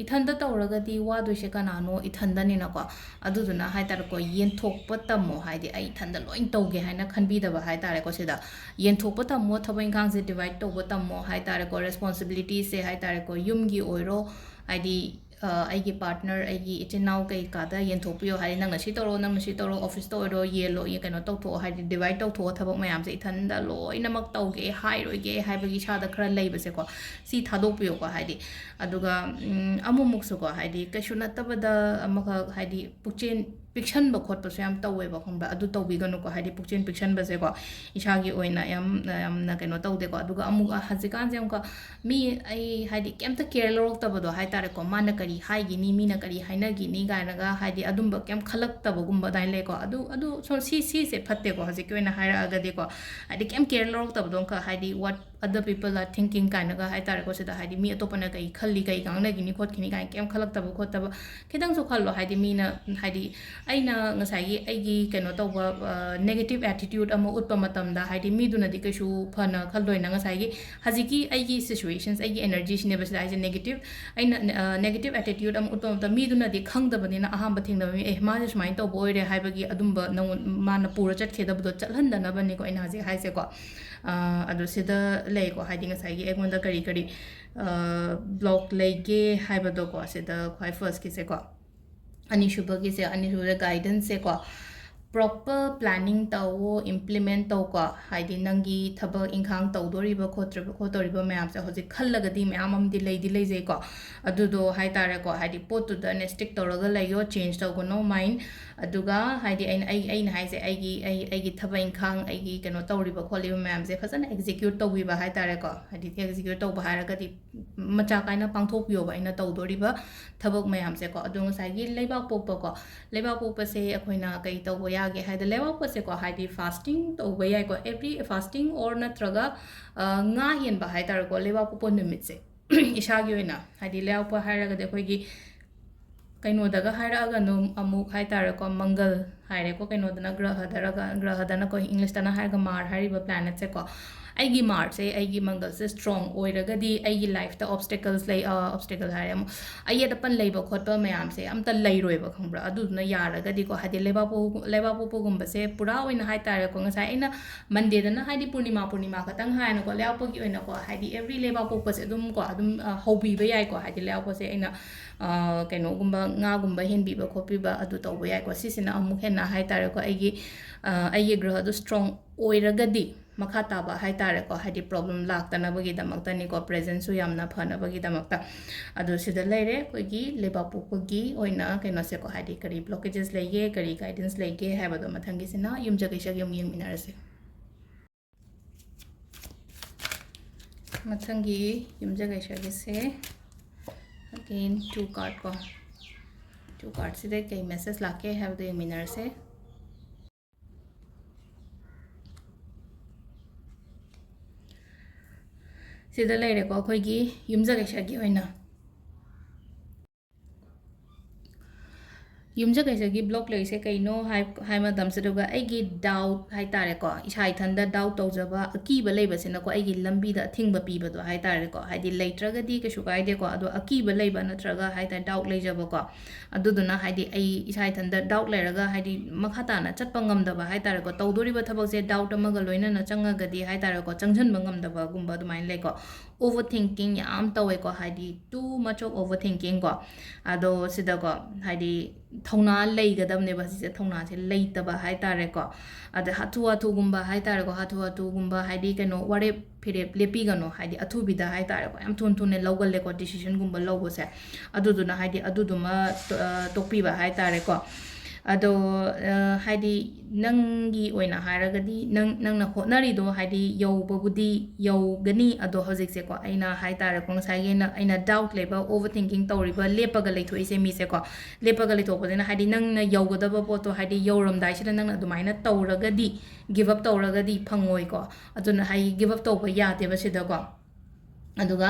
ꯏꯊꯟꯗ ꯇꯧꯔꯒꯗꯤ ꯋꯥꯗꯣꯏꯁꯦ ꯀꯅꯥꯅꯣ? ꯏꯊꯟꯗꯅꯤꯅꯀꯣ꯫ ꯑꯗꯨꯗꯨꯅ ꯍꯥꯏꯇꯥꯔꯦꯀꯣ, ꯌꯦꯟꯊꯣꯛꯄ ꯇꯝꯃꯣ, ꯍꯥꯏꯗꯤ ꯑꯩ ꯏꯊꯟꯗ ꯂꯣꯏ ꯇꯧꯒꯦ ꯍꯥꯏꯅ ꯈꯟꯕꯤꯗꯕ ꯍꯥꯏꯇꯥꯔꯦꯀꯣ꯫ ꯁꯤꯗ ꯌꯦꯟꯊꯣꯛꯄ ꯇꯝꯃꯣ, ꯊꯕꯛ ꯏꯪꯈꯥꯡꯁꯦ divide ꯇꯧꯕ ꯇꯝꯃꯣ ꯍꯥꯏꯇꯥꯔꯦꯀꯣ꯫ Responsibilityꯁꯦ ꯍꯥꯏꯇꯥꯔꯦꯀꯣ, ꯌꯨꯝꯒꯤ ꯑꯣꯏꯔꯣ, ꯍꯥꯏꯗꯤ ꯑ, ꯑꯩꯒꯤ partner, ꯑꯩꯒꯤ ꯏꯆꯤꯟ ꯏꯅꯥꯎ ꯀꯩꯀꯥꯗ ꯌꯦꯟꯊꯣꯛꯄꯤꯌꯣ ꯍꯥꯏꯗꯤ, ꯅꯪꯅ ꯁꯤ ꯇꯧꯔꯣ, ꯅꯪꯅ ꯁꯤ ꯇꯧꯔꯣ, officeꯇ ꯑꯣꯏꯔꯣ, ꯌꯦꯜꯂꯣ, ꯌꯦ-, ꯀꯩꯅꯣ ꯇꯧꯊꯣꯛꯑꯣ ꯍꯥꯏꯗꯤ, divide ꯇꯧꯊꯣꯛꯑꯣ ꯊꯕꯛ ꯃꯌꯥꯝꯁꯦ꯫ ꯏꯊꯟꯗ ꯂꯣꯏꯅꯃꯛ ꯇꯧꯒꯦ, ꯍꯥꯏꯔꯣꯏꯒꯦ ꯍꯥꯏꯕꯒꯤ ꯏꯁꯥꯗ ꯈꯔ ꯂꯩꯕꯁꯦꯀꯣ, ꯁꯤ ꯊꯥꯗꯣꯛꯄꯤꯌꯣꯀꯣ꯫ ꯍꯥꯏꯗꯤ, ꯑꯗꯨꯒ, ꯎꯝ, ꯑꯃꯨꯛꯃꯨꯛꯁꯨꯀꯣ, ꯍꯥꯏꯗꯤ ꯀꯩꯁꯨ ꯅꯠꯇꯕꯗ ꯑꯃꯈꯛ, ꯍꯥꯏꯗꯤ ꯄꯨꯛꯆꯦꯟ ꯄꯤꯛꯁꯟꯕ ꯈꯣꯠꯄꯁꯨ ꯌꯥꯝ ꯇꯧꯋꯦꯕ, ꯈꯪꯕ꯭ꯔꯥ? ꯑꯗꯨ ꯇꯧꯕꯤꯒꯅꯨꯀꯣ, ꯍꯥꯏꯗꯤ ꯄꯨꯛꯆꯦꯟ ꯄꯤꯛꯁꯟꯕꯁꯦꯀꯣ, ꯏꯁꯥꯒꯤ ꯑꯣꯏꯅ ꯌꯥꯝ, ꯌꯥꯝꯅ ꯀꯩꯅꯣ ꯇꯧꯗꯦꯀꯣ꯫ ꯑꯗꯨꯒ ꯑꯃꯨꯛ ꯍꯧꯖꯤꯛꯀꯥꯟꯁꯦ ꯑꯃꯨꯛꯀ ꯃꯤ, ꯑꯩ ꯍꯥꯏꯗꯤ ꯀꯩꯝꯇ care ꯂꯧꯔꯛꯇꯕꯗꯣ ꯍꯥꯏꯇꯥꯔꯦꯀꯣ, ꯃꯥꯅ ꯀꯔꯤ ꯍꯥꯏꯒꯤꯅꯤ, ꯃꯤꯅ ꯀꯔꯤ ꯍꯥꯏꯅꯒꯤꯅꯤ ꯀꯥꯏꯅꯒ, ꯍꯥꯏꯗꯤ ꯑꯗꯨꯝꯕ ꯀꯩꯝ ꯈꯜꯂꯛꯇꯕꯒꯨꯝꯕ ꯑꯗꯨꯃꯥꯏꯅ ꯂꯩꯀꯣ꯫ ꯑꯗꯨ, ꯑꯗꯨ ꯁꯣ-, ꯁꯤ, ꯁꯤꯁꯦ ꯐꯠꯇꯦꯀꯣ, ꯍꯧꯖꯤꯛꯀꯤ ꯑꯣꯏꯅ ꯍꯥꯏꯔꯛꯑꯒꯗꯤꯀꯣ꯫ ꯍꯥꯏꯗꯤ ꯀꯩꯝ care ꯂꯧꯔꯛꯇꯕꯗꯣ ꯑꯃꯈꯛ, ꯍꯥꯏꯗꯤ what other people are thinking ꯀꯥꯏꯅꯒ ꯍꯥꯏꯇꯥꯔꯦꯀꯣ꯫ ꯁꯤꯗ ꯍꯥꯏꯗꯤ ꯃꯤ ꯑꯇꯣꯞꯄꯅ ꯀꯩ ꯈꯜꯂꯤ, ꯀꯩ ꯉꯥꯡꯅꯒꯤꯅꯤ ꯈꯣꯠꯈꯤꯅꯤ ꯀꯥꯏꯅ ꯀꯩꯝ ꯈꯜꯂꯛꯇꯕ ꯈꯣꯠꯇꯕ, ꯈꯤꯇꯪꯁꯨ ꯈꯜꯂꯣ꯫ ꯍꯥꯏꯗꯤ ꯃꯤꯅ, ꯍꯥꯏꯗꯤ ꯑꯩꯅ ꯉꯁꯥꯏꯒꯤ ꯑꯩꯒꯤ ꯀꯩꯅꯣ ꯇꯧꯕ, ꯑ, negative attitude ꯑꯃ ꯎꯠꯄ ꯃꯇꯝꯗ, ꯍꯥꯏꯗꯤ ꯃꯤꯗꯨꯅꯗꯤ ꯀꯩꯁꯨ ꯐꯅ ꯈꯜꯂꯣꯏꯅ꯫ ꯉꯁꯥꯏꯒꯤ ꯍꯧꯖꯤꯛꯀꯤ ꯑꯩꯒꯤ situations, ꯑꯩꯒꯤ energyꯁꯤꯅꯦꯕ ꯁꯤꯗ ꯍꯥꯏꯁꯦ, negative, ꯑꯩꯅ, ꯑ, negative attitude ꯑꯃ ꯎꯠꯄ ꯃꯇꯝꯗ ꯃꯤꯗꯨꯅꯗꯤ ꯈꯪꯗꯕꯅꯤꯅ, ꯑꯍꯥꯟꯕ ꯊꯦꯡꯅꯕ ꯃꯤ, "ꯑꯦ, ꯃꯥꯁꯦ ꯁꯨꯃꯥꯏꯅ ꯇꯧꯕ ꯑꯣꯏꯔꯦ" ꯍꯥꯏꯕꯒꯤ ꯑꯗꯨꯝꯕ ꯅꯪꯉꯣꯟ-, ꯃꯥꯅ ꯄꯨꯔ ꯆꯠꯈꯤꯗꯕꯗꯣ ꯆꯠꯍꯟꯗꯅꯕꯅꯤꯀꯣ ꯑꯩꯅ ꯍꯧꯖꯤꯛ ꯍꯥꯏꯁꯦꯀꯣ꯫ ꯑ, ꯑꯗꯣ ꯁꯤꯗ ꯂꯩꯀꯣ, ꯍꯥꯏꯗꯤ ꯉꯁꯥꯏꯒꯤ ꯑꯩꯉꯣꯟꯗ ꯀꯔꯤ ꯀꯔꯤ, ꯑ, block ꯂꯩꯒꯦ ꯍꯥꯏꯕꯗꯣꯀꯣ, ꯁꯤꯗ ꯈ꯭ꯋꯥꯏ firstꯀꯤꯁꯦꯀꯣ꯫ ꯑꯅꯤꯁꯨꯕꯒꯤꯁꯦ, ꯑꯅꯤꯁꯨꯕꯗ guidanceꯁꯦꯀꯣ, proper planning ꯇꯧꯋꯣ, implement ꯇꯧꯀꯣ꯫ ꯍꯥꯏꯗꯤ ꯅꯪꯒꯤ ꯊꯕꯛ ꯏꯪꯈꯥꯡ ꯇꯧꯗꯣꯔꯤꯕ ꯈꯣꯠꯇ꯭ꯔꯤꯕ, ꯈꯣꯠꯇꯧꯔꯤꯕ ꯃꯌꯥꯝꯁꯦ ꯍꯧꯖꯤꯛ ꯈꯜꯂꯒꯗꯤ ꯃꯌꯥꯝ ꯑꯃꯗꯤ ꯂꯩꯗꯤ ꯂꯩꯖꯩꯀꯣ꯫ ꯑꯗꯨꯗꯣ ꯍꯥꯏꯇꯥꯔꯦꯀꯣ, ꯍꯥꯏꯗꯤ ꯄꯣꯠꯇꯨꯗꯅꯦ stick ꯇꯧꯔꯒ ꯂꯩꯌꯣ, change ꯇꯧꯒꯅꯣ mind꯫ ꯑꯗꯨꯒ ꯍꯥꯏꯗꯤ ꯑꯩꯅ ꯑꯩ ꯑꯩꯅ ꯍꯥꯏꯁꯦ ꯑꯩꯒꯤ ꯑꯩ ꯑꯩꯒꯤ ꯊꯕꯛ ꯏꯪꯈꯥꯡ ꯑꯩꯒꯤ ꯀꯩꯅꯣ ꯇꯧꯔꯤꯕ ꯈꯣꯠꯂꯤꯕ ꯃꯌꯥꯝꯁꯦ ꯐꯖꯅ ꯑꯦꯛꯖꯤꯀ꯭ꯌꯨꯠ ꯇꯧꯕꯤꯕ ꯍꯥꯏꯇꯥꯔꯦꯀꯣ꯫ ꯍꯥꯏꯗꯤ ꯑꯦꯛꯖꯤꯀ꯭ꯌꯨꯠ ꯇꯧꯕ ꯍꯥꯏꯔꯒꯗꯤ ꯃꯆꯥ ꯀꯥꯏꯅ ꯄꯥꯡꯊꯣꯛꯄꯤꯌꯣꯕ ꯑꯩꯅ ꯇꯧꯗꯣꯔꯤꯕ ꯊꯕꯛ ꯃꯌꯥꯝꯁꯦꯀꯣ꯫ ꯑꯗꯣ ꯉꯁꯥꯏꯒꯤ ꯂꯩꯕꯥꯛ ꯄꯣꯛꯄꯀꯣ, ꯂꯩꯕꯥꯛ ꯄꯣꯛꯄꯁꯦ ꯑꯩꯈꯣꯏꯅ ꯀꯩ ꯇꯧꯕ ꯌꯥꯒꯦ ꯍꯥꯏꯗ, ꯂꯩꯕꯥꯛ ꯄꯣꯛꯄꯁꯦꯀꯣ ꯍꯥꯏꯗꯤ ꯐꯥꯁꯇꯤꯡ ꯇꯧꯕ ꯌꯥꯏꯀꯣ꯫ ꯑꯦꯕ꯭ꯔꯤ ꯐꯥꯁꯇꯤꯡ ꯑꯣꯔ ꯅꯠꯇ꯭ꯔꯒ ꯉꯥ ꯍꯦꯟꯕ ꯍꯥꯏꯇꯥꯔꯦꯀꯣ ꯂꯩꯕꯥꯛ ꯄꯣꯛꯄ ꯅꯨꯃꯤꯠꯁꯦ꯫ ꯏꯁꯥꯒꯤ ꯑꯣꯏꯅ ꯍꯥꯏꯗꯤ ꯂꯩꯕꯥꯛꯄꯣꯛꯄ ꯍꯥꯏꯔꯒꯗꯤ ꯑꯩꯈꯣꯏꯒꯤ ꯀꯩꯅꯣꯗꯒ ꯍꯥꯏꯔꯛꯑꯒꯅ ꯑꯃꯨꯛ ꯍꯥꯏꯇꯥꯔꯦꯀꯣ, ꯃꯪꯒꯜ ꯍꯥꯏꯔꯦꯀꯣ, ꯀꯩꯅꯣꯗꯅ ꯒ꯭ꯔꯍꯗꯔꯒ, ꯒ꯭ꯔꯍꯗꯅꯀꯣ ꯏꯪꯂꯤꯁꯇꯅ ꯍꯥꯏꯔꯒ ꯃꯥꯔ ꯍꯥꯏꯔꯤꯕ ꯄ꯭ꯂꯥꯅꯦꯠꯁꯦꯀꯣ꯫ ꯑꯩꯒꯤ ꯃꯥꯔꯁꯦ, ꯑꯩꯒꯤ ꯃꯪꯒꯜꯁꯦ ꯁ꯭ꯇ꯭ꯔꯣꯡ ꯑꯣꯏꯔꯒꯗꯤ ꯑꯩꯒꯤ ꯂꯥꯏꯐꯇ ꯑꯣꯞꯁꯇꯦꯀꯜꯁ ꯂꯩ, ꯑꯣꯞꯁꯇꯦꯀꯜ ꯍꯥꯏꯔꯦ ꯑꯃꯨꯛ, ꯑꯌꯦꯠ ꯑꯄꯟ ꯂꯩꯕ ꯈꯣꯠꯄ ꯃꯌꯥꯝꯁꯦ ꯑꯝꯇ ꯂꯩꯔꯣꯏꯕ, ꯈꯪꯕ꯭ꯔꯥ? ꯑꯗꯨꯗꯨꯅ ꯌꯥꯔꯒꯗꯤꯀꯣ, ꯍꯥꯏꯗꯤ ꯂꯩꯕꯥꯛꯄꯣꯛ ꯂꯩꯕꯥꯛꯄꯣꯛꯄꯒꯨꯝꯕꯁꯦ ꯄꯨꯔꯥ ꯑꯣꯏꯅ ꯍꯥꯏꯇꯥꯔꯦꯀꯣ, ꯉꯁꯥꯏ ꯑꯩꯅ ꯃꯟꯗꯦꯗꯅ ꯍꯥꯏꯗꯤ ꯄꯨꯔꯅꯤꯃꯥ ꯄꯨꯔꯅꯤꯃꯥ ꯈꯛꯇꯪ ꯍꯥꯏꯅꯀꯣ, ꯂꯩꯕꯥꯛꯄꯣꯛꯄꯒꯤ ꯑꯣꯏꯅꯀꯣ ꯍꯥꯏꯗꯤ ꯑꯦꯕ꯭ꯔꯤ ꯂꯩꯕꯥꯛꯄꯣꯛꯄꯁꯦ ꯑꯗꯨꯝ ꯀꯣ ꯑꯗꯨꯝ ꯍꯧꯕꯤꯕ ꯌꯥꯏꯀꯣ꯫ ꯍꯥꯏꯗꯤ ꯂꯩꯕꯥꯛꯄꯣꯛꯄꯁꯦ ꯑꯩꯅ ꯀꯩꯅꯣꯒꯨꯝꯕ ꯉꯥꯒꯨꯝꯕ ꯍꯦꯟꯕꯤꯕ ꯈꯣꯠꯄꯤꯕ ꯑꯗꯨ ꯇꯧꯕ ꯌꯥꯏꯀꯣ꯫ ꯁꯤꯁꯤꯅ ꯑꯃꯨꯛ ꯍꯦꯟꯅ ꯍꯥꯏꯇꯥꯔꯦꯀꯣ, ꯑꯩꯒꯤ ꯑꯩꯒꯤ ꯒ꯭ꯔꯍꯗꯣ ꯁ꯭ꯇ꯭ꯔꯣꯡ ꯑꯣꯏꯔꯒꯗꯤ ꯃꯈꯥ ꯇꯥꯕ ꯍꯥꯏꯇꯥꯔꯦꯀꯣ, ꯍꯥꯏꯗꯤ ꯄ꯭ꯔꯣꯕ꯭ꯂꯦꯝ ꯂꯥꯛꯇꯅꯕꯒꯤꯗꯃꯛꯇꯅꯤꯀꯣ, ꯄ꯭ꯔꯦꯖꯦꯟꯁꯁꯨ ꯌꯥꯝꯅ ꯐꯅꯕꯒꯤꯗꯃꯛꯇ꯫ ꯑꯗꯣ ꯁꯤꯗ ꯂꯩꯔꯦ ꯑꯩꯈꯣꯏꯒꯤ ꯂꯩꯕꯥꯛꯄꯣꯛꯄꯒꯤ ꯑꯣꯏꯅ ꯀꯩꯅꯣꯁꯦꯀꯣ, ꯍꯥꯏꯗꯤ ꯀꯔꯤ ꯕ꯭ꯂꯣꯀꯦꯖꯦꯁ ꯂꯩꯒꯦ, ꯀꯔꯤ ꯒꯥꯏꯗꯦꯟꯁ ꯂꯩꯒꯦ ꯍꯥꯏꯕꯗꯣ ꯃꯊꯪꯒꯤꯁꯤꯅ ꯌꯨꯝꯖꯀꯩꯁꯒꯤ ꯑꯃꯨꯛ ꯌꯦꯡꯃꯤꯟꯅꯔꯁꯦ꯫ ꯃꯊꯪꯒꯤ ꯌꯨꯝꯖꯀꯩꯁꯒꯤꯁꯦ ꯑꯒꯦꯟ ꯇꯨ ꯀꯥꯔꯠ ꯀꯣ, ꯇꯨ ꯀꯥꯔꯠꯁꯤꯗ ꯀꯩ ꯃꯦꯁꯦꯖ ꯂꯥꯛꯀꯦ ꯍꯥꯏꯕꯗꯣ ꯌꯦꯡꯃꯤꯟꯅꯔꯁꯦ꯫ ꯁꯤꯗ ꯂꯩꯔꯦꯀꯣ ꯑꯩꯈꯣꯏꯒꯤ ꯌꯨꯝꯖꯀꯩꯁꯒꯤ ꯑꯣꯏꯅ꯫ ꯌꯨꯝꯖꯀꯩꯁꯒꯤ ꯕ꯭ꯂꯣꯛ ꯂꯩꯔꯤꯁꯦ ꯀꯩꯅꯣ ꯍꯥꯏ ꯍꯥꯏ ꯃꯇꯝꯁꯤꯗ ꯑꯩꯒꯤ ꯗꯥꯎꯠ ꯍꯥꯏꯇꯥꯔꯦꯀꯣ, ꯏꯁꯥ ꯏꯊꯟꯗ ꯗꯥꯎꯠ ꯇꯧꯖꯕ, ꯑꯀꯤꯕ ꯂꯩꯕꯁꯤꯅꯀꯣ ꯑꯩꯒꯤ ꯂꯝꯕꯤꯗ ꯑꯊꯤꯡꯕ ꯄꯤꯕꯗꯣ ꯍꯥꯏꯇꯥꯔꯦꯀꯣ꯫ ꯍꯥꯏꯗꯤ ꯂꯩꯇ꯭ꯔꯒꯗꯤ ꯀꯩꯁꯨ ꯀꯥꯏꯗꯦꯀꯣ, ꯑꯗꯣ ꯑꯀꯤꯕ ꯂꯩꯕ ꯅꯠꯇ꯭ꯔꯒ ꯍꯥꯏꯇꯥꯔꯦ ꯗꯥꯎꯠ ꯂꯩꯖꯕꯀꯣ, ꯑꯗꯨꯗꯨꯅ ꯍꯥꯏꯗꯤ ꯑꯩ ꯏꯁꯥ ꯏꯊꯟꯗ ꯗꯥꯎꯠ ꯂꯩꯔꯒ ꯍꯥꯏꯗꯤ ꯃꯈꯥ ꯇꯥꯅ ꯆꯠꯄ ꯉꯝꯗꯕ ꯍꯥꯏꯇꯥꯔꯦꯀꯣ, ꯇꯧꯗꯣꯔꯤꯕ ꯊꯕꯛꯁꯦ ꯗꯥꯎꯠ ꯑꯃꯒ ꯂꯣꯏꯅꯅ ꯆꯪꯉꯒꯗꯤ ꯍꯥꯏꯇꯥꯔꯦꯀꯣ, ꯆꯪꯁꯤꯟꯕ ꯉꯝꯗꯕꯒꯨꯝꯕ ꯑꯗꯨꯃꯥꯏꯅ ꯂꯩꯀꯣ꯫ ꯑꯣꯚꯔ ꯊꯤꯡꯀꯤꯡ ꯌꯥꯝ ꯇꯧꯋꯦꯀꯣ, ꯍꯥꯏꯗꯤ too much of overthinking ꯀꯣ꯫ ꯑꯗꯣ ꯁꯤꯗꯀꯣ ꯍꯥꯏꯗꯤ ꯊꯧꯅꯥ ꯂꯩꯒꯗꯕꯅꯦꯕ, ꯁꯤꯁꯦ ꯊꯧꯅꯥꯁꯦ ꯂꯩꯇꯕ ꯍꯥꯏꯇꯥꯔꯦꯀꯣ꯫ ꯑꯗ ꯍꯥꯊꯨ ꯍꯥꯊꯨꯒꯨꯝꯕ ꯍꯥꯏꯇꯥꯔꯦꯀꯣ, ꯍꯥꯊꯨ ꯍꯥꯊꯨꯒꯨꯝꯕ ꯍꯥꯏꯗꯤ ꯀꯩꯅꯣ ꯋꯥꯔꯦꯞ ꯐꯤꯔꯦꯞ ꯂꯦꯞꯄꯤꯒꯅꯨ, ꯍꯥꯏꯗꯤ ꯑꯊꯨꯕꯤꯗ ꯍꯥꯏꯇꯥꯔꯦꯀꯣ, ꯌꯥꯝ ꯊꯨꯅ ꯊꯨꯅ ꯂꯧꯒꯜꯂꯦꯀꯣ ꯗꯤꯁꯤꯖꯟꯒꯨꯝꯕ ꯂꯧꯕꯁꯦ꯫ ꯑꯗꯨꯗꯨꯅ ꯍꯥꯏꯗꯤ ꯑꯗꯨꯗꯨꯃ ꯇꯣ- ꯑ, ꯇꯣꯛꯄꯤꯕ ꯍꯥꯏꯇꯥꯔꯦꯀꯣ꯫ ꯑꯗꯣ ꯍꯥꯏꯗꯤ ꯅꯪꯒꯤ ꯑꯣꯏꯅ ꯍꯥꯏꯔꯒꯗꯤ ꯅꯪ ꯅꯪꯅ ꯍꯣꯠꯅꯔꯤꯗꯣ ꯍꯥꯏꯗꯤ ꯌꯧꯕꯕꯨꯗꯤ ꯌꯧꯒꯅꯤ꯫ ꯑꯗꯣ ꯍꯧꯖꯤꯛꯁꯦꯀꯣ, ꯑꯩꯅ ꯍꯥꯏ ꯇꯥꯔꯦꯀꯣ, ꯉꯁꯥꯏꯒꯤ ꯑꯩꯅ ꯑꯩꯅ ꯗꯥꯎꯠ ꯂꯩꯕ, ꯑꯣꯚꯔ ꯊꯤꯡꯀꯤꯡ ꯇꯧꯔꯤꯕ, ꯂꯦꯞꯄꯒ ꯂꯩꯊꯣꯛꯏꯁꯦ ꯃꯤꯁꯦꯀꯣ, ꯂꯦꯞꯄꯒ ꯂꯩꯊꯣꯛꯄꯁꯤꯅ ꯍꯥꯏꯗꯤ ꯅꯪꯅ ꯌꯧꯒꯗꯕ ꯄꯣꯠꯇꯣ ꯍꯥꯏꯗꯤ ꯌꯧꯔꯝꯗꯥꯏꯁꯤꯗ ꯅꯪꯅ ꯑꯗꯨꯃꯥꯏꯅ ꯇꯧꯔꯒꯗꯤ, ꯒꯤꯞ ꯑꯞ ꯇꯧꯔꯒꯗꯤ ꯐꯪꯉꯣꯏꯀꯣ꯫ ꯑꯗꯨꯅ ꯍꯥꯏꯗꯤ ꯒꯤꯞ ꯑꯞ ꯇꯧꯕ ꯌꯥꯗꯦꯕ ꯁꯤꯗꯀꯣ꯫ ꯑꯗꯨꯒ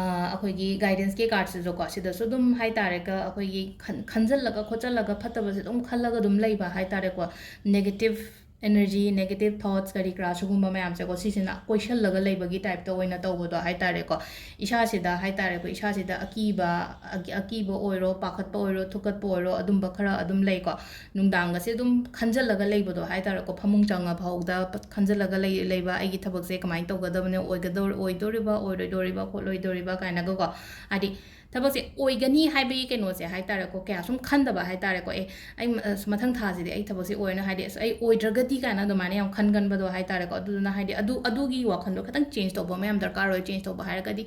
ꯑꯩꯈꯣꯏꯒꯤ ꯒꯥꯏꯗꯦꯟꯁꯀꯤ ꯀꯥꯔꯠꯁꯤꯁꯨꯀꯣ, ꯁꯤꯗꯁꯨ ꯑꯗꯨꯝ ꯍꯥꯏ ꯇꯥꯔꯦꯀ ꯑꯩꯈꯣꯏꯒꯤ ꯈꯟ ꯈꯟꯖꯜꯂꯒ ꯈꯣꯠꯆꯜꯂꯒ ꯐꯠꯇꯕꯁꯦ ꯑꯗꯨꯝ ꯈꯜꯂꯒ ꯑꯗꯨꯝ ꯂꯩꯕ ꯍꯥꯏ ꯇꯥꯔꯦꯀꯣ꯫ ꯅꯦꯒꯦꯇꯤꯞ ꯑꯦꯅꯔꯖꯤ, ꯅꯦꯒꯦꯇꯤꯞ ꯊꯣꯠꯁ ꯀꯔꯤ ꯀꯔꯥ ꯁꯤꯒꯨꯝꯕ ꯃꯌꯥꯝꯁꯦꯀꯣ, ꯁꯤꯁꯤꯅ ꯀꯣꯏꯁꯜꯂꯒ ꯂꯩꯕꯒꯤ ꯇꯥꯏꯞꯇ ꯑꯣꯏꯅ ꯇꯧꯕꯗꯣ ꯍꯥꯏ ꯇꯥꯔꯦꯀꯣ꯫ ꯏꯁꯥꯁꯤꯗ ꯍꯥꯏ ꯇꯥꯔꯦꯀꯣ, ꯏꯁꯥꯁꯤꯗ ꯑꯀꯤꯕ, ꯑꯀꯤ- ꯑꯀꯤꯕ ꯑꯣꯏꯔꯣ, ꯄꯥꯈꯠꯄ ꯑꯣꯏꯔꯣ, ꯊꯨꯀꯠꯄ ꯑꯣꯏꯔꯣ, ꯑꯗꯨꯝꯕ ꯈꯔ ꯑꯗꯨꯝ ꯂꯩꯀꯣ꯫ ꯅꯨꯡꯗꯥꯡꯒꯁꯦ ꯑꯗꯨꯝ ꯈꯟꯖꯜꯂꯒ ꯂꯩꯕꯗꯣ ꯍꯥꯏ ꯇꯥꯔꯦꯀꯣ, ꯐꯃꯨꯡ ꯆꯪꯉꯐꯥꯎꯗ ꯄ- ꯈꯟꯖꯜꯂꯒ ꯂꯩ ꯂꯩꯕ, ꯑꯩꯒꯤ ꯊꯕꯛꯁꯦ ꯀꯃꯥꯏꯅ ꯇꯧꯒꯗꯕꯅꯣ, ꯑꯣꯏꯒꯗꯧ ꯑꯣꯏꯗꯣꯔꯤꯕ, ꯑꯣꯏꯔꯣꯏꯗꯣꯔꯤꯕ, ꯈꯣꯠꯂꯣꯏꯗꯣꯔꯤꯕ ꯀꯥꯏꯅꯒꯀꯣ꯫ ꯍꯥꯏꯗꯤ ꯊꯕꯛꯁꯦ ꯑꯣꯏꯒꯅꯤ ꯍꯥꯏꯕꯒꯤ ꯀꯩꯅꯣꯁꯦ ꯍꯥꯏ ꯇꯥꯔꯦꯀꯣ, ꯀꯌꯥ ꯁꯨꯝ ꯈꯟꯗꯕ ꯍꯥꯏ ꯇꯥꯔꯦꯀꯣ꯫ ꯑꯦ, ꯑꯩ ꯃ- ꯑꯁ, ꯃꯊꯪ ꯊꯥꯁꯤꯗꯤ ꯑꯩ ꯊꯕꯛꯁꯦ ꯑꯣꯏꯔꯅꯤ, ꯍꯥꯏꯗꯤ ꯑꯁ, ꯑꯩ ꯑꯣꯏꯗ꯭ꯔꯒꯗꯤ ꯀꯥꯏꯅ ꯑꯗꯨꯃꯥꯏꯅ ꯌꯥꯝ ꯈꯟꯒꯟꯕꯗꯣ ꯍꯥꯏ ꯇꯥꯔꯦꯀꯣ꯫ ꯑꯗꯨꯗꯨꯅ ꯍꯥꯏꯗꯤ ꯑꯗꯨ ꯑꯗꯨꯒꯤ ꯋꯥꯈꯜꯗꯣ ꯈꯤꯇꯪ ꯆꯦꯟꯖ ꯇꯧꯕ ꯑꯃ ꯌꯥꯝ ꯗꯔꯀꯥꯔ ꯑꯣꯏ꯫ ꯆꯦꯟꯖ ꯇꯧꯕ ꯍꯥꯏꯔꯒꯗꯤ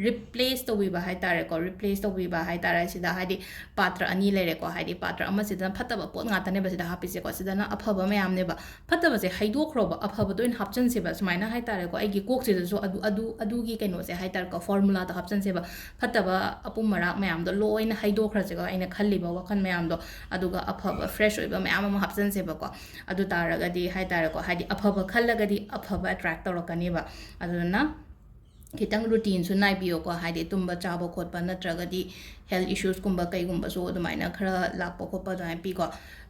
ꯔꯤꯄ꯭ꯂꯦꯁ ꯇꯧꯕꯤꯕ ꯍꯥꯏ ꯇꯥꯔꯦꯀꯣ꯫ ꯔꯤꯄ꯭ꯂꯦꯁ ꯇꯧꯕꯤꯕ ꯍꯥꯏ ꯇꯥꯔꯦ꯫ ꯁꯤꯗ ꯍꯥꯏꯗꯤ ꯄꯥꯇ꯭ꯔ ꯑꯅꯤ ꯂꯩꯔꯦꯀꯣ꯫ ꯍꯥꯏꯗꯤ ꯄꯥꯇ꯭ꯔ ꯑꯃꯁꯤꯗꯅ ꯐꯠꯇꯕ ꯄꯣꯠ ꯉꯥꯛꯇꯅꯦꯕ ꯁꯤꯗ ꯍꯥꯞꯄꯤꯁꯦꯀꯣ꯫ ꯁꯤꯗꯅ ꯑꯐꯕ ꯃꯌꯥꯝꯅꯦꯕ꯫ ꯐꯠꯇꯕꯁꯦ ꯍꯩꯗꯣꯛꯈ꯭ꯔꯣꯕ, ꯑꯐꯕꯗ ꯑꯣꯏꯅ ꯍꯥꯞꯆꯤꯟꯁꯦꯕ꯫ ꯁꯨꯃꯥꯏꯅ ꯍꯥꯏ ꯇꯥꯔꯦꯀꯣ, ꯑꯩꯒꯤ ꯀꯣꯛꯁꯤꯗꯁꯨ ꯑꯗꯨ ꯑꯗꯨ ꯑꯗꯨꯒꯤ ꯀꯩꯅꯣꯁꯦ ꯍꯥꯏ ꯇꯥꯔꯦꯀꯣ, ꯐꯣꯔꯃꯨꯂꯥꯗꯣ ꯍꯥꯞꯆꯤꯟꯁꯦꯕ꯫ ꯐꯠꯇꯕ ꯑꯄꯨꯝ ꯃꯔꯥꯛ ꯃꯌꯥꯝꯗꯣ ꯂꯣꯏꯅ ꯍꯩꯗꯣꯛꯈ꯭ꯔꯁꯦꯀꯣ, ꯑꯩꯅ ꯈꯜꯂꯤꯕ ꯋꯥꯈꯜ ꯃꯌꯥꯝꯗꯣ꯫ ꯑꯗꯨꯒ ꯑꯐꯕ ꯐ꯭ꯔꯦꯁ ꯑꯣꯏꯕ ꯃꯌꯥꯝ ꯑꯃ ꯍꯥꯞꯆꯤꯟꯁꯦꯕꯀꯣ꯫ ꯑꯗꯨ ꯇꯥꯔꯒꯗꯤ ꯍꯥꯏ ꯇꯥꯔꯦꯀꯣ, ꯍꯥꯏꯗꯤ ꯑꯐꯕ ꯈꯜꯂꯒꯗꯤ ꯑꯐꯕ ꯑꯦꯇ꯭ꯔꯦꯛ ꯇꯧꯔꯛꯀꯅꯦꯕ꯫ ꯑꯗꯨꯗꯨꯅ ꯈꯤꯇꯪ ꯔꯨꯇꯤꯟꯁꯨ ꯅꯥꯏꯕꯤꯌꯣꯀꯣ꯫ ꯍꯥꯏꯗꯤ ꯇꯨꯝꯕ ꯆꯥꯕ ꯈꯣꯠꯄ ꯅꯠꯇ꯭ꯔꯒꯗꯤ ꯍꯦꯜꯊ ꯏꯁꯨꯁꯀꯨꯝꯕ ꯀꯩꯒꯨꯝꯕꯁꯨ ꯑꯗꯨꯃꯥꯏꯅ ꯈꯔ ꯂꯥꯛꯄ ꯈꯣꯠꯄ ꯑꯗꯨꯃꯥꯏꯅ ꯄꯤꯀꯣ꯫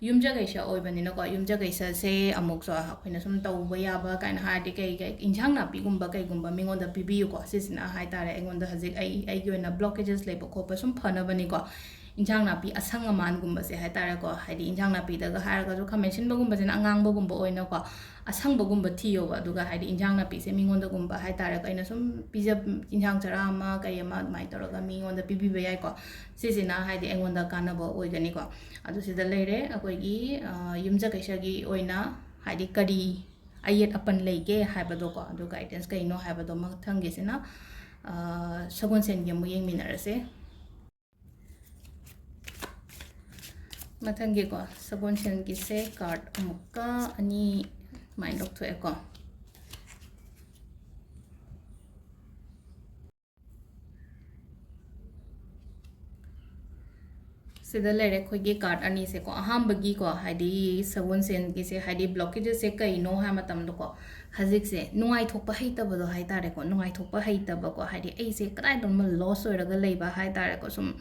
ꯌꯨꯝꯖꯀꯩꯁ ꯑꯣꯏꯕꯅꯤꯅꯀꯣ, ꯌꯨꯝꯖꯀꯩꯁꯁꯦ ꯑꯃꯨꯛꯁꯨ ꯑꯩꯈꯣꯏꯅ ꯁꯨꯝ ꯇꯧꯕ ꯌꯥꯕ ꯀꯥꯏꯅ ꯍꯥꯏꯔꯗꯤ ꯀꯩ ꯀꯩ, ꯏꯟꯁꯥꯡ ꯅꯥꯄꯤꯒꯨꯝꯕ ꯀꯩꯒꯨꯝꯕ ꯃꯤꯉꯣꯟꯗ ꯄꯤꯕꯤꯌꯨꯀꯣ꯫ ꯁꯤꯁꯤꯅ ꯍꯥꯏ ꯇꯥꯔꯦ ꯑꯩꯉꯣꯟꯗ ꯍꯧꯖꯤꯛ ꯑꯩ ꯑꯩꯒꯤ ꯑꯣꯏꯅ ꯕ꯭ꯂꯣꯀꯦꯖꯦꯁ ꯂꯩꯕ ꯈꯣꯠꯄ ꯁꯨꯝ ꯐꯅꯕꯅꯤꯀꯣ꯫ ꯏꯟꯁꯥꯡ ꯅꯥꯄꯤ ꯑꯁꯪ ꯑꯃꯥꯟꯒꯨꯝꯕꯁꯦ ꯍꯥꯏ ꯇꯥꯔꯦꯀꯣ, ꯍꯥꯏꯗꯤ ꯏꯟꯁꯥꯡ ꯅꯥꯄꯤꯗꯒ ꯍꯥꯏꯔꯒꯁꯨ ꯈꯥꯃꯦꯟ ꯑꯁꯤꯟꯕꯒꯨꯝꯕꯁꯤꯅ ꯑꯉꯥꯡꯕꯒꯨꯝꯕ ꯑꯣꯏꯅꯀꯣ, ꯑꯁꯪꯕꯒꯨꯝꯕ ꯊꯤꯌꯣꯕ꯫ ꯑꯗꯨꯒ ꯍꯥꯏꯗꯤ ꯏꯟꯁꯥꯡ ꯅꯥꯄꯤꯁꯦ ꯃꯤꯉꯣꯟꯗꯒꯨꯝꯕ ꯍꯥꯏ ꯇꯥꯔꯦꯀꯣ, ꯑꯩꯅ ꯁꯨꯝ ꯄꯤꯖ, ꯏꯟꯁꯥꯡ ꯆꯔꯥ ꯑꯃ ꯀꯩ ꯑꯃ ꯑꯗꯨꯃꯥꯏꯅ ꯇꯧꯔꯒ ꯃꯤꯉꯣꯟꯗ ꯄꯤꯕꯤꯕ ꯌꯥꯏꯀꯣ꯫ ꯁꯤꯁꯤꯅ ꯍꯥꯏꯗꯤ ꯑꯩꯉꯣꯟꯗ ꯀꯥꯟꯅꯕ ꯑꯣꯏꯒꯅꯤꯀꯣ꯫ ꯑꯗꯨ ꯁꯤꯗ ꯂꯩꯔꯦ ꯑꯩꯈꯣꯏꯒꯤ ꯌꯨꯝꯖꯀꯩꯁꯒꯤ ꯑꯣꯏꯅ ꯍꯥꯏꯗꯤ ꯀꯔꯤ ꯑꯌꯦꯠ ꯑꯄꯟ ꯂꯩꯒꯦ ꯍꯥꯏꯕꯗꯣꯀꯣ꯫ ꯑꯗꯨ ꯒꯥꯏꯗꯦꯟꯁ ꯀꯩꯅꯣ ꯍꯥꯏꯕꯗꯣ ꯃꯊꯪꯒꯤꯁꯤꯅ ꯁꯒꯣꯜꯁꯦꯟꯒꯤ ꯑꯃꯨꯛ ꯌꯦꯡꯃꯤꯟꯅꯔꯁꯦ꯫ ꯃꯊꯪꯒꯤꯀꯣ, ꯁꯒꯣꯜꯁꯦꯟꯒꯤꯁꯦ card ꯑꯃꯨꯛꯀ ꯑꯅꯤ ꯁꯨꯃꯥꯏꯅ ꯂꯧꯊꯣꯛꯑꯦꯀꯣ꯫ ꯁꯤꯗ ꯂꯩꯔꯦ ꯑꯩꯈꯣꯏꯒꯤ card ꯑꯅꯤꯁꯦꯀꯣ꯫ ꯑꯍꯥꯟꯕꯒꯤꯀꯣ, ꯍꯥꯏꯗꯤ ꯁꯒꯣꯜꯁꯦꯟꯒꯤꯁꯦ, ꯍꯥꯏꯗꯤ blockageꯁꯦ ꯀꯩꯅꯣ ꯍꯥꯏ ꯃꯇꯝꯗꯀꯣ, ꯍꯧꯖꯤꯛꯁꯦ ꯅꯨꯡꯉꯥꯏꯊꯣꯛꯄ ꯍꯩꯇꯕꯗꯣ ꯍꯥꯏ ꯇꯥꯔꯦꯀꯣ, ꯅꯨꯡꯉꯥꯏꯊꯣꯛꯄ ꯍꯩꯇꯕꯀꯣ, ꯍꯥꯏꯗꯤ ꯑꯩꯁꯦ ꯀꯗꯥꯏꯗꯅꯣꯃ lost ꯑꯣꯏꯔꯒ ꯂꯩꯕ ꯍꯥꯏ ꯇꯥꯔꯦꯀꯣ꯫ ꯁꯨꯝ,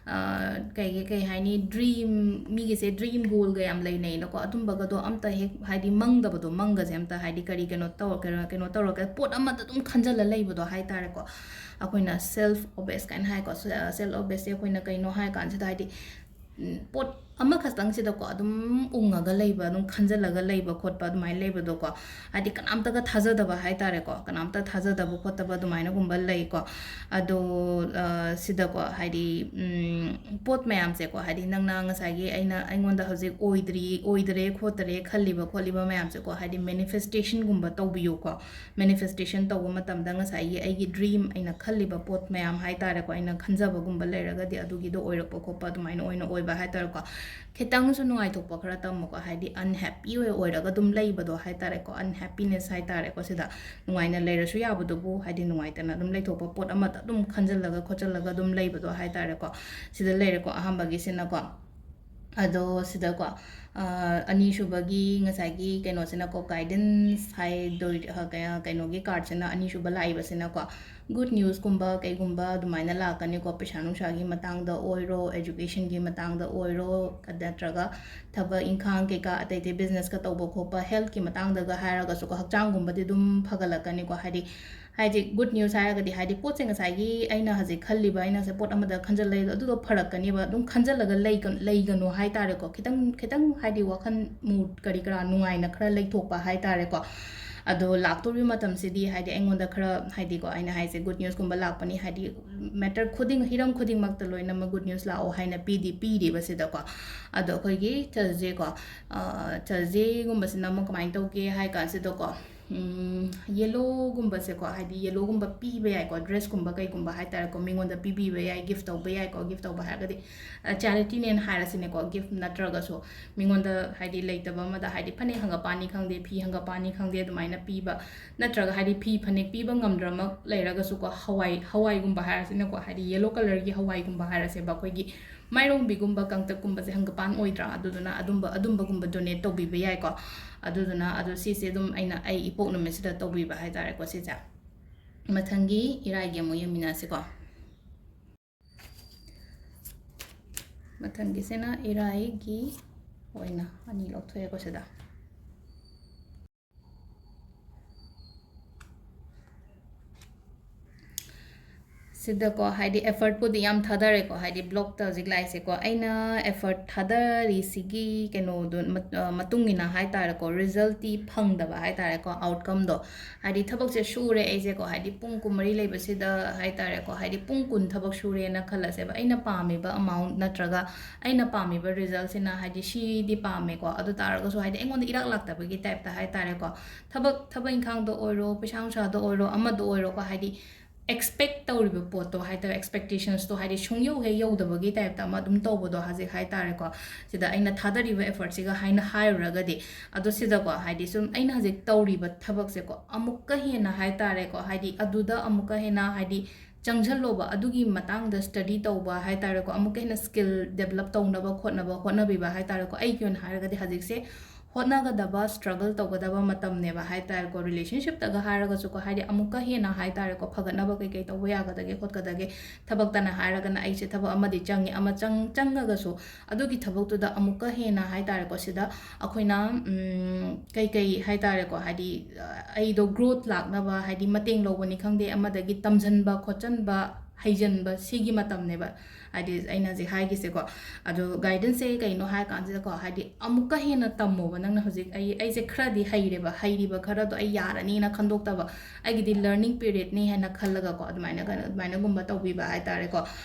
ꯑ, ꯀꯩꯒꯤ, ꯀꯩ ꯍꯥꯏꯅꯤ, dream, ꯃꯤꯒꯤꯁꯦ dream goalꯒ ꯌꯥꯝ ꯂꯩꯅꯩꯅꯀꯣ, ꯑꯗꯨꯝꯕꯒꯗꯣ ꯑꯝꯇ ꯍꯦꯛ, ꯍꯥꯏꯗꯤ ꯃꯪꯗꯕꯗꯣ, ꯃꯪꯒꯁꯦ ꯑꯝꯇ, ꯍꯥꯏꯗꯤ ꯀꯔꯤ ꯀꯩꯅꯣ ꯇꯧꯔ-, ꯀꯩꯅꯣ, ꯀꯩꯅꯣ ꯇꯧꯔꯒ ꯄꯣꯠ ꯑꯃꯗ ꯑꯗꯨꯝ ꯈꯟꯖꯜꯂ ꯂꯩꯕꯗꯣ ꯍꯥꯏ ꯇꯥꯔꯦꯀꯣ꯫ ꯑꯩꯈꯣꯏꯅ self obsessed ꯀꯥꯏꯅ ꯍꯥꯏꯀꯣ꯫ ꯁꯦ-, self obsessedꯁꯦ ꯑꯩꯈꯣꯏꯅ ꯀꯩꯅꯣ ꯍꯥꯏ ꯀꯥꯟꯁꯤꯗ, ꯍꯥꯏꯗꯤ, ꯎꯝ, ꯄꯣꯠ ꯑꯃꯈꯛꯇꯪꯁꯤꯗꯀꯣ ꯑꯗꯨꯝ ꯎꯪꯉꯒ ꯂꯩꯕ, ꯑꯗꯨꯝ ꯈꯟꯖꯜꯂꯒ ꯂꯩꯕ ꯈꯣꯠꯄ ꯑꯗꯨꯃꯥꯏꯅ ꯂꯩꯕꯗꯣꯀꯣ, ꯍꯥꯏꯗꯤ ꯀꯅꯥꯝꯇꯒ ꯊꯥꯖꯗꯕ ꯍꯥꯏ ꯇꯥꯔꯦꯀꯣ, ꯀꯅꯥꯝꯇ ꯊꯥꯖꯗꯕ ꯈꯣꯠꯇꯕ ꯑꯗꯨꯃꯥꯏꯅꯒꯨꯝꯕ ꯂꯩꯀꯣ꯫ ꯑꯗꯣ, ꯑ, ꯁꯤꯗꯀꯣ, ꯍꯥꯏꯗꯤ, ꯎꯝ, ꯄꯣꯠ ꯃꯌꯥꯝꯁꯦꯀꯣ, ꯍꯥꯏꯗꯤ ꯅꯪꯅ ꯉꯁꯥꯏꯒꯤ ꯑꯩꯅ, ꯑꯩꯉꯣꯟꯗ ꯍꯧꯖꯤꯛ ꯑꯣꯏꯗ꯭ꯔꯤ, ꯑꯣꯏꯗꯔꯦ ꯈꯣꯠꯇꯔꯦ ꯈꯜꯂꯤꯕ ꯈꯣꯠꯂꯤꯕ ꯃꯌꯥꯝꯁꯦꯀꯣ, ꯍꯥꯏꯗꯤ manifestationꯒꯨꯝꯕ ꯇꯧꯕꯤꯌꯨꯀꯣ꯫ Manifestation ꯇꯧꯕ ꯃꯇꯝꯗ ꯉꯁꯥꯏꯒꯤ ꯑꯩꯒꯤ dream, ꯑꯩꯅ ꯈꯜꯂꯤꯕ ꯄꯣꯠ ꯃꯌꯥꯝ ꯍꯥꯏ ꯇꯥꯔꯦꯀꯣ, ꯑꯩꯅ ꯈꯟꯖꯕꯒꯨꯝꯕ ꯂꯩꯔꯒꯗꯤ ꯑꯗꯨꯒꯤꯗꯣ ꯑꯣꯏꯔꯛꯄ ꯈꯣꯠꯄ ꯑꯗꯨꯃꯥꯏꯅ ꯑꯣꯏꯅ ꯑꯣꯏꯕ ꯍꯥꯏ ꯇꯥꯔꯦꯀꯣ꯫ ꯈꯤꯇꯪꯁꯨ ꯅꯨꯡꯉꯥꯏꯊꯣꯛꯄ ꯈꯔ ꯇꯝꯃꯨꯀꯣ, ꯍꯥꯏꯗꯤ unhappy ꯑꯣꯏ-, ꯑꯣꯏꯔꯒ ꯑꯗꯨꯝ ꯂꯩꯕꯗꯣ ꯍꯥꯏ ꯇꯥꯔꯦꯀꯣ, unhappiness ꯍꯥꯏ ꯇꯥꯔꯦꯀꯣ꯫ ꯁꯤꯗ ꯅꯨꯡꯉꯥꯏꯅ ꯂꯩꯔꯁꯨ ꯌꯥꯕꯗꯨꯕꯨ, ꯍꯥꯏꯗꯤ ꯅꯨꯡꯉꯥꯏꯇꯅ ꯑꯗꯨꯝ ꯂꯩꯊꯣꯛꯄ, ꯄꯣꯠ ꯑꯃꯗ ꯑꯗꯨꯝ ꯈꯟꯖꯜꯂꯒ ꯈꯣꯠꯆꯜꯂꯒ ꯑꯗꯨꯝ ꯂꯩꯕꯗꯣ ꯍꯥꯏ ꯇꯥꯔꯦꯀꯣ꯫ ꯁꯤꯗ ꯂꯩꯔꯦꯀꯣ ꯑꯍꯥꯟꯕꯒꯤꯁꯤꯅꯀꯣ꯫ ꯑꯗꯣ ꯁꯤꯗꯀꯣ, ꯑ, ꯑꯅꯤꯁꯨꯕꯒꯤ ꯉꯁꯥꯏꯒꯤ ꯀꯩꯅꯣꯁꯤꯅꯀꯣ, guidance ꯍꯥꯏꯗꯣꯏ-, ꯑ, ꯀꯩ-, ꯀꯩꯅꯣꯒꯤ cardꯁꯤꯅ, ꯑꯅꯤꯁꯨꯕ ꯂꯥꯛꯏꯕꯁꯤꯅꯀꯣ, good newsꯀꯨꯝꯕ ꯀꯩꯒꯨꯝꯕ ꯑꯗꯨꯃꯥꯏꯅ ꯂꯥꯛꯀꯅꯤꯀꯣ꯫ ꯄꯩꯁꯥ ꯅꯨꯡꯁꯥꯒꯤ ꯃꯇꯥꯡꯗ ꯑꯣꯏꯔꯣ, educationꯒꯤ ꯃꯇꯥꯡꯗ ꯑꯣꯏꯔꯣ, ꯅꯠꯇ꯭ꯔꯒ ꯊꯕꯛ ꯏꯪꯈꯥꯡ ꯀꯩꯀꯥ ꯑꯇꯩ ꯑꯇꯩ businessꯀ ꯇꯧꯕ ꯈꯣꯠꯄ, healthꯀꯤ ꯃꯇꯥꯡꯗꯒ ꯍꯥꯏꯔꯒꯁꯨꯀꯣ, ꯍꯛꯆꯥꯡꯒꯨꯝꯕꯗꯤ ꯑꯗꯨꯝ ꯐꯒꯠꯂꯛꯀꯅꯤꯀꯣ꯫ ꯍꯥꯏꯗꯤ, ꯍꯥꯏꯗꯤ good news ꯍꯥꯏꯔꯒꯗꯤ, ꯍꯥꯏꯗꯤ ꯄꯣꯠꯁꯦ ꯉꯁꯥꯏꯒꯤ ꯑꯩꯅ ꯍꯧꯖꯤꯛ ꯈꯜꯂꯤꯕ, ꯑꯩꯅ ꯉꯁꯥꯏ ꯄꯣꯠ ꯑꯃꯗ ꯈꯟꯖꯜ ꯂꯩ, ꯑꯗꯨꯗꯣ ꯐꯔꯛꯀꯅꯦꯕ꯫ ꯑꯗꯨꯝ ꯈꯟꯖꯜꯂꯒ ꯂꯩꯒ-, ꯂꯩꯒꯅꯨ ꯍꯥꯏ ꯇꯥꯔꯦꯀꯣ꯫ ꯈꯤꯇꯪ, ꯈꯤꯇꯪ ꯍꯥꯏꯗꯤ ꯋꯥꯈꯜ mood ꯀꯔꯤ ꯀꯔꯥ ꯅꯨꯡꯉꯥꯏꯅ ꯈꯔ ꯂꯩꯊꯣꯛꯄ ꯍꯥꯏ ꯇꯥꯔꯦꯀꯣ꯫ ꯑꯗꯣ ꯂꯥꯛꯇꯧꯔꯤꯕ ꯃꯇꯝꯁꯤꯗꯤ, ꯍꯥꯏꯗꯤ ꯑꯩꯉꯣꯟꯗ ꯈꯔ, ꯍꯥꯏꯗꯤꯀꯣ, ꯑꯩꯅ ꯍꯥꯏꯁꯦ good newsꯀꯨꯝꯕ ꯂꯥꯛꯄꯅꯤ, ꯍꯥꯏꯗꯤ matter ꯈꯨꯗꯤꯡ, ꯍꯤꯔꯝ ꯈꯨꯗꯤꯡꯃꯛꯇ ꯂꯣꯏꯅꯃꯛ good news ꯂꯥꯛꯑꯣ ꯍꯥꯏꯅ ꯄꯤꯗꯤ ꯄꯤꯔꯤꯕ ꯁꯤꯗꯀꯣ꯫ ꯑꯗꯣ ꯑꯩꯈꯣꯏꯒꯤ Thursdayꯀꯣ, ꯑ, Thursdayꯒꯨꯝꯕꯁꯤꯅ ꯑꯃꯨꯛ ꯀꯃꯥꯏꯅ ꯇꯧꯒꯦ ꯍꯥꯏ ꯀꯥꯟꯁꯤꯗꯀꯣ, ꯌꯦꯜꯂꯣꯒꯨꯝꯕꯁꯦꯀꯣ, ꯍꯥꯏꯗꯤ ꯌꯦꯜꯂꯣꯒꯨꯝꯕ ꯄꯤꯕ ꯌꯥꯏꯀꯣ, ꯗ꯭ꯔꯦꯁꯀꯨꯝꯕ ꯀꯩꯒꯨꯝꯕ ꯍꯥꯏꯇꯥꯔꯦꯀꯣ, ꯃꯤꯉꯣꯟꯗ ꯄꯤꯕꯤꯕ ꯌꯥꯏ, ꯒꯤꯐ ꯇꯧꯕ ꯌꯥꯏꯀꯣ꯫ ꯒꯤꯐ ꯇꯧꯕ ꯍꯥꯏꯔꯒꯗꯤ ꯆꯦꯔꯤꯇꯤꯅꯦꯅ ꯍꯥꯏꯔꯁꯤꯅꯦꯀꯣ, ꯒꯤꯐ ꯅꯠꯇ꯭ꯔꯒꯁꯨ ꯃꯤꯉꯣꯟꯗ ꯍꯥꯏꯗꯤ ꯂꯩꯇꯕ ꯑꯃꯗ ꯍꯥꯏꯗꯤ ꯐꯅꯦꯛ ꯍꯪꯒꯄꯥꯟꯅꯤ ꯈꯪꯗꯦ, ꯐꯤ ꯍꯪꯒꯄꯥꯟꯅꯤ ꯈꯪꯗꯦ, ꯑꯗꯨꯃꯥꯏꯅ ꯄꯤꯕ, ꯅꯠꯇ꯭ꯔꯒ ꯍꯥꯏꯗꯤ ꯐꯤ ꯐꯅꯦꯛ ꯄꯤꯕ ꯉꯝꯗ꯭ꯔꯃꯛ ꯂꯩꯔꯒꯁꯨꯀꯣ, ꯍꯋꯥꯏ ꯍꯋꯥꯏꯒꯨꯝꯕ ꯍꯥꯏꯔꯁꯤꯅꯦꯀꯣ, ꯍꯥꯏꯗꯤ ꯌꯦꯜꯂꯣ ꯀꯂꯔꯒꯤ ꯍꯋꯥꯏꯒꯨꯝꯕ ꯍꯥꯏꯔꯁꯦꯕ, ꯑꯩꯈꯣꯏꯒꯤ ꯃꯥꯏꯔꯣꯡꯕꯤꯒꯨꯝꯕ ꯀꯪꯇꯛꯀꯨꯝꯕꯁꯦ ꯍꯪꯒꯄꯥꯟ ꯑꯣꯏꯗ꯭ꯔꯥ, ꯑꯗꯨꯗꯨꯅ ꯑꯗꯨꯝꯕ ꯑꯗꯨꯝꯕꯒꯨꯝꯕ ꯗꯣꯅꯦꯠ ꯇꯧꯕꯤꯕ ꯌꯥꯏꯀꯣ꯫ ꯑꯗꯨꯗꯨꯅ ꯑꯗꯣ ꯁꯤꯁꯦ ꯑꯗꯨꯝ ꯑꯩꯅ ꯑꯩ ꯏꯄꯣꯛ ꯅꯨꯃꯤꯠꯁꯤꯗ ꯇꯧꯕꯤꯕ ꯍꯥꯏꯇꯥꯔꯦꯀꯣ꯫ ꯁꯤꯁꯦ ꯃꯊꯪꯒꯤ ꯏꯔꯥꯏꯒꯤ ꯑꯃꯨꯛ ꯌꯦꯡꯃꯤꯟꯅꯁꯤꯀꯣ꯫ ꯃꯊꯪꯒꯤꯁꯤꯅ ꯏꯔꯥꯏꯒꯤ ꯑꯣꯏꯅ ꯑꯅꯤ ꯂꯧꯊꯣꯛꯑꯦꯀꯣ ꯁꯤꯗ꯫ ꯁꯤꯗꯀꯣ ꯍꯥꯏꯗꯤ ꯑꯦꯐꯔꯠꯄꯨꯗꯤ ꯌꯥꯝ ꯊꯥꯗꯔꯦꯀꯣ, ꯍꯥꯏꯗꯤ ꯕ꯭ꯂꯣꯛꯇ ꯍꯧꯖꯤꯛ ꯂꯥꯛꯏꯁꯦꯀꯣ꯫ ꯑꯩꯅ ꯑꯦꯐꯔꯠ ꯊꯥꯗꯔꯤꯁꯤꯒꯤ ꯀꯩꯅꯣꯗꯣ ꯃꯠ-, ꯑ, ꯃꯇꯨꯡ ꯏꯟꯅ ꯍꯥꯏꯇꯥꯔꯦꯀꯣ, ꯔꯤꯖꯜꯇꯤ ꯐꯪꯗꯕ ꯍꯥꯏꯇꯥꯔꯦꯀꯣ, ꯑꯥꯎꯠꯀꯝꯗꯣ꯫ ꯍꯥꯏꯗꯤ ꯊꯕꯛꯁꯦ ꯁꯨꯔꯦ ꯑꯩꯁꯦꯀꯣ, ꯍꯥꯏꯗꯤ ꯄꯨꯡ ꯀꯨꯟꯃꯔꯤ ꯂꯩꯕꯁꯤꯗ ꯍꯥꯏꯇꯥꯔꯦꯀꯣ, ꯍꯥꯏꯗꯤ ꯄꯨꯡ ꯀꯨꯟ ꯊꯕꯛ ꯁꯨꯔꯦꯅ ꯈꯜꯂꯁꯦꯕ꯫ ꯑꯩꯅ ꯄꯥꯝꯃꯤꯕ ꯑꯃꯥꯎꯟꯠ ꯅꯠꯇ꯭ꯔꯒ ꯑꯩꯅ ꯄꯥꯝꯃꯤꯕ ꯔꯤꯖꯜꯁꯤꯅ ꯍꯥꯏꯗꯤ ꯁꯤꯗꯤ ꯄꯥꯝꯃꯦꯀꯣ, ꯑꯗꯨ ꯇꯥꯔꯒꯁꯨ ꯍꯥꯏꯗꯤ ꯑꯩꯉꯣꯟꯗ ꯏꯔꯥꯛ ꯂꯥꯛꯇꯕꯒꯤ ꯇꯥꯏꯞꯇ ꯍꯥꯏꯇꯥꯔꯦꯀꯣ꯫ ꯊꯕꯛ, ꯊꯕꯛ ꯏꯪꯈꯥꯡꯗ ꯑꯣꯏꯔꯣ, ꯄꯩꯁꯥ ꯅꯨꯡꯁꯥꯗ ꯑꯣꯏꯔꯣ, ꯑꯃꯗ ꯑꯣꯏꯔꯣꯀꯣ, ꯍꯥꯏꯗꯤ ꯑꯦꯛꯁꯄꯦꯛ ꯇꯧꯔꯤꯕ ꯄꯣꯠꯇꯣ ꯍꯥꯏꯇꯥꯔꯦ, ꯑꯦꯛꯁꯄꯦꯛꯇꯦꯁꯟꯁꯇꯣ ꯍꯥꯏꯗꯤ ꯁꯨꯡꯌꯧ ꯍꯦꯛ ꯌꯧꯗꯕꯒꯤ ꯇꯥꯏꯞꯇ ꯑꯃ ꯑꯗꯨꯝ ꯇꯧꯕꯗꯣ ꯍꯧꯖꯤꯛ ꯍꯥꯏꯇꯥꯔꯦꯀꯣ꯫ ꯁꯤꯗ ꯑꯩꯅ ꯊꯥꯗꯔꯤꯕ ꯑꯦꯐꯔꯠꯁꯤꯒ ꯍꯥꯏꯅ ꯍꯥꯏꯔꯨꯔꯒꯗꯤ, ꯑꯗꯣ ꯁꯤꯗꯀꯣ ꯍꯥꯏꯗꯤ ꯁꯨꯝ ꯑꯩꯅ ꯍꯧꯖꯤꯛ ꯇꯧꯔꯤꯕ ꯊꯕꯛꯁꯦꯀꯣ, ꯑꯃꯨꯛꯀ ꯍꯦꯟꯅ ꯍꯥꯏꯇꯥꯔꯦꯀꯣ, ꯍꯥꯏꯗꯤ ꯑꯗꯨꯗ ꯑꯃꯨꯛꯀ ꯍꯦꯟꯅ ꯍꯥꯏꯗꯤ ꯆꯪꯁꯜꯂꯣꯕ, ꯑꯗꯨꯒꯤ ꯃꯇꯥꯡꯗ ꯁ꯭ꯇꯗꯤ ꯇꯧꯕ ꯍꯥꯏꯇꯥꯔꯦꯀꯣ, ꯑꯃꯨꯛꯀ ꯍꯦꯟꯅ ꯁ꯭ꯀꯤꯜ ꯗꯦꯕꯂꯞ ꯇꯧꯅꯕ ꯈꯣꯠꯅꯕ ꯍꯣꯠꯅꯕꯤꯕ ꯍꯥꯏꯇꯥꯔꯦꯀꯣ꯫ ꯑꯩꯒꯤ ꯑꯣꯏꯅ ꯍꯥꯏꯔꯒꯗꯤ ꯍꯧꯖꯤꯛꯁꯦ ꯍꯣꯠꯅꯒꯗꯕ, ꯁ꯭ꯇ꯭ꯔꯒꯜ ꯇꯧꯒꯗꯕ ꯃꯇꯝꯅꯦꯕ ꯍꯥꯏꯇꯥꯔꯦꯀꯣ꯫ ꯔꯤꯂꯦꯁꯟꯁꯤꯞꯇꯒ ꯍꯥꯏꯔꯒꯁꯨꯀꯣ, ꯍꯥꯏꯗꯤ ꯑꯃꯨꯛꯀ ꯍꯦꯟꯅ ꯍꯥꯏꯇꯥꯔꯦꯀꯣ, ꯐꯒꯠꯅꯕ ꯀꯩꯀꯩ ꯇꯧꯕ ꯌꯥꯒꯗꯒꯦ ꯈꯣꯠꯀꯗꯒꯦ, ꯊꯕꯛꯇꯅ ꯍꯥꯏꯔꯒꯅ ꯑꯩꯁꯦ ꯊꯕꯛ ꯑꯃꯗꯤ ꯆꯪꯉꯦ, ꯑꯃ ꯆꯪ-, ꯆꯪꯉꯒꯁꯨ ꯑꯗꯨꯒꯤ ꯊꯕꯛꯇꯨꯗ ꯑꯃꯨꯛꯀ ꯍꯦꯟꯅ ꯍꯥꯏꯇꯥꯔꯦꯀꯣ, ꯁꯤꯗ ꯑꯩꯈꯣꯏꯅ, ꯎꯝ, ꯀꯩꯀꯩ ꯍꯥꯏꯇꯥꯔꯦꯀꯣ, ꯍꯥꯏꯗꯤ, ꯑ, ꯑꯩꯗꯣ ꯒ꯭ꯔꯣꯠ ꯂꯥꯛꯅꯕ, ꯍꯥꯏꯗꯤ ꯃꯇꯦꯡ ꯂꯧꯕꯅꯤ ꯈꯪꯗꯦ, ꯑꯃꯗꯒꯤ ꯇꯝꯁꯤꯟꯕ ꯈꯣꯠꯆꯟꯕ, ꯍꯩꯖꯟꯕ, ꯁꯤꯒꯤ ꯃꯇꯝꯅꯦꯕ꯫ ꯍꯥꯏꯗꯤ ꯑꯩꯅ ꯍꯧꯖꯤꯛ ꯍꯥꯏꯒꯤꯁꯦꯀꯣ꯫ ꯑꯗꯣ guidanceꯁꯦ ꯀꯩꯅꯣ ꯍꯥꯏꯔ ꯀꯥꯟꯁꯤꯗꯀꯣ, ꯍꯥꯏꯗꯤ ꯑꯃꯨꯛꯀ ꯍꯦꯟꯅ ꯇꯝꯃꯣꯕ꯫ ꯅꯪꯅ ꯍꯧꯖꯤꯛ ꯑꯩ, ꯑꯩꯁꯦ ꯈꯔꯗꯤ ꯍꯩꯔꯦꯕ, ꯍꯩꯔꯤꯕ ꯈꯔꯗꯣ ꯑꯩ ꯌꯥꯔꯅꯤꯅ ꯈꯟꯗꯣꯛꯇꯕ, ꯑꯩꯒꯤꯗꯤ learning periodꯅꯤ ꯍꯥꯏꯅ ꯈꯜꯂꯒꯀꯣ, ꯑꯗꯨꯃꯥꯏꯅ ꯀꯩꯅꯣ, ꯑꯗꯨꯃꯥꯏꯅꯒꯨꯝꯕ ꯇꯧꯕꯤꯕ ꯍꯥꯏꯇꯥꯔꯦꯀꯣ꯫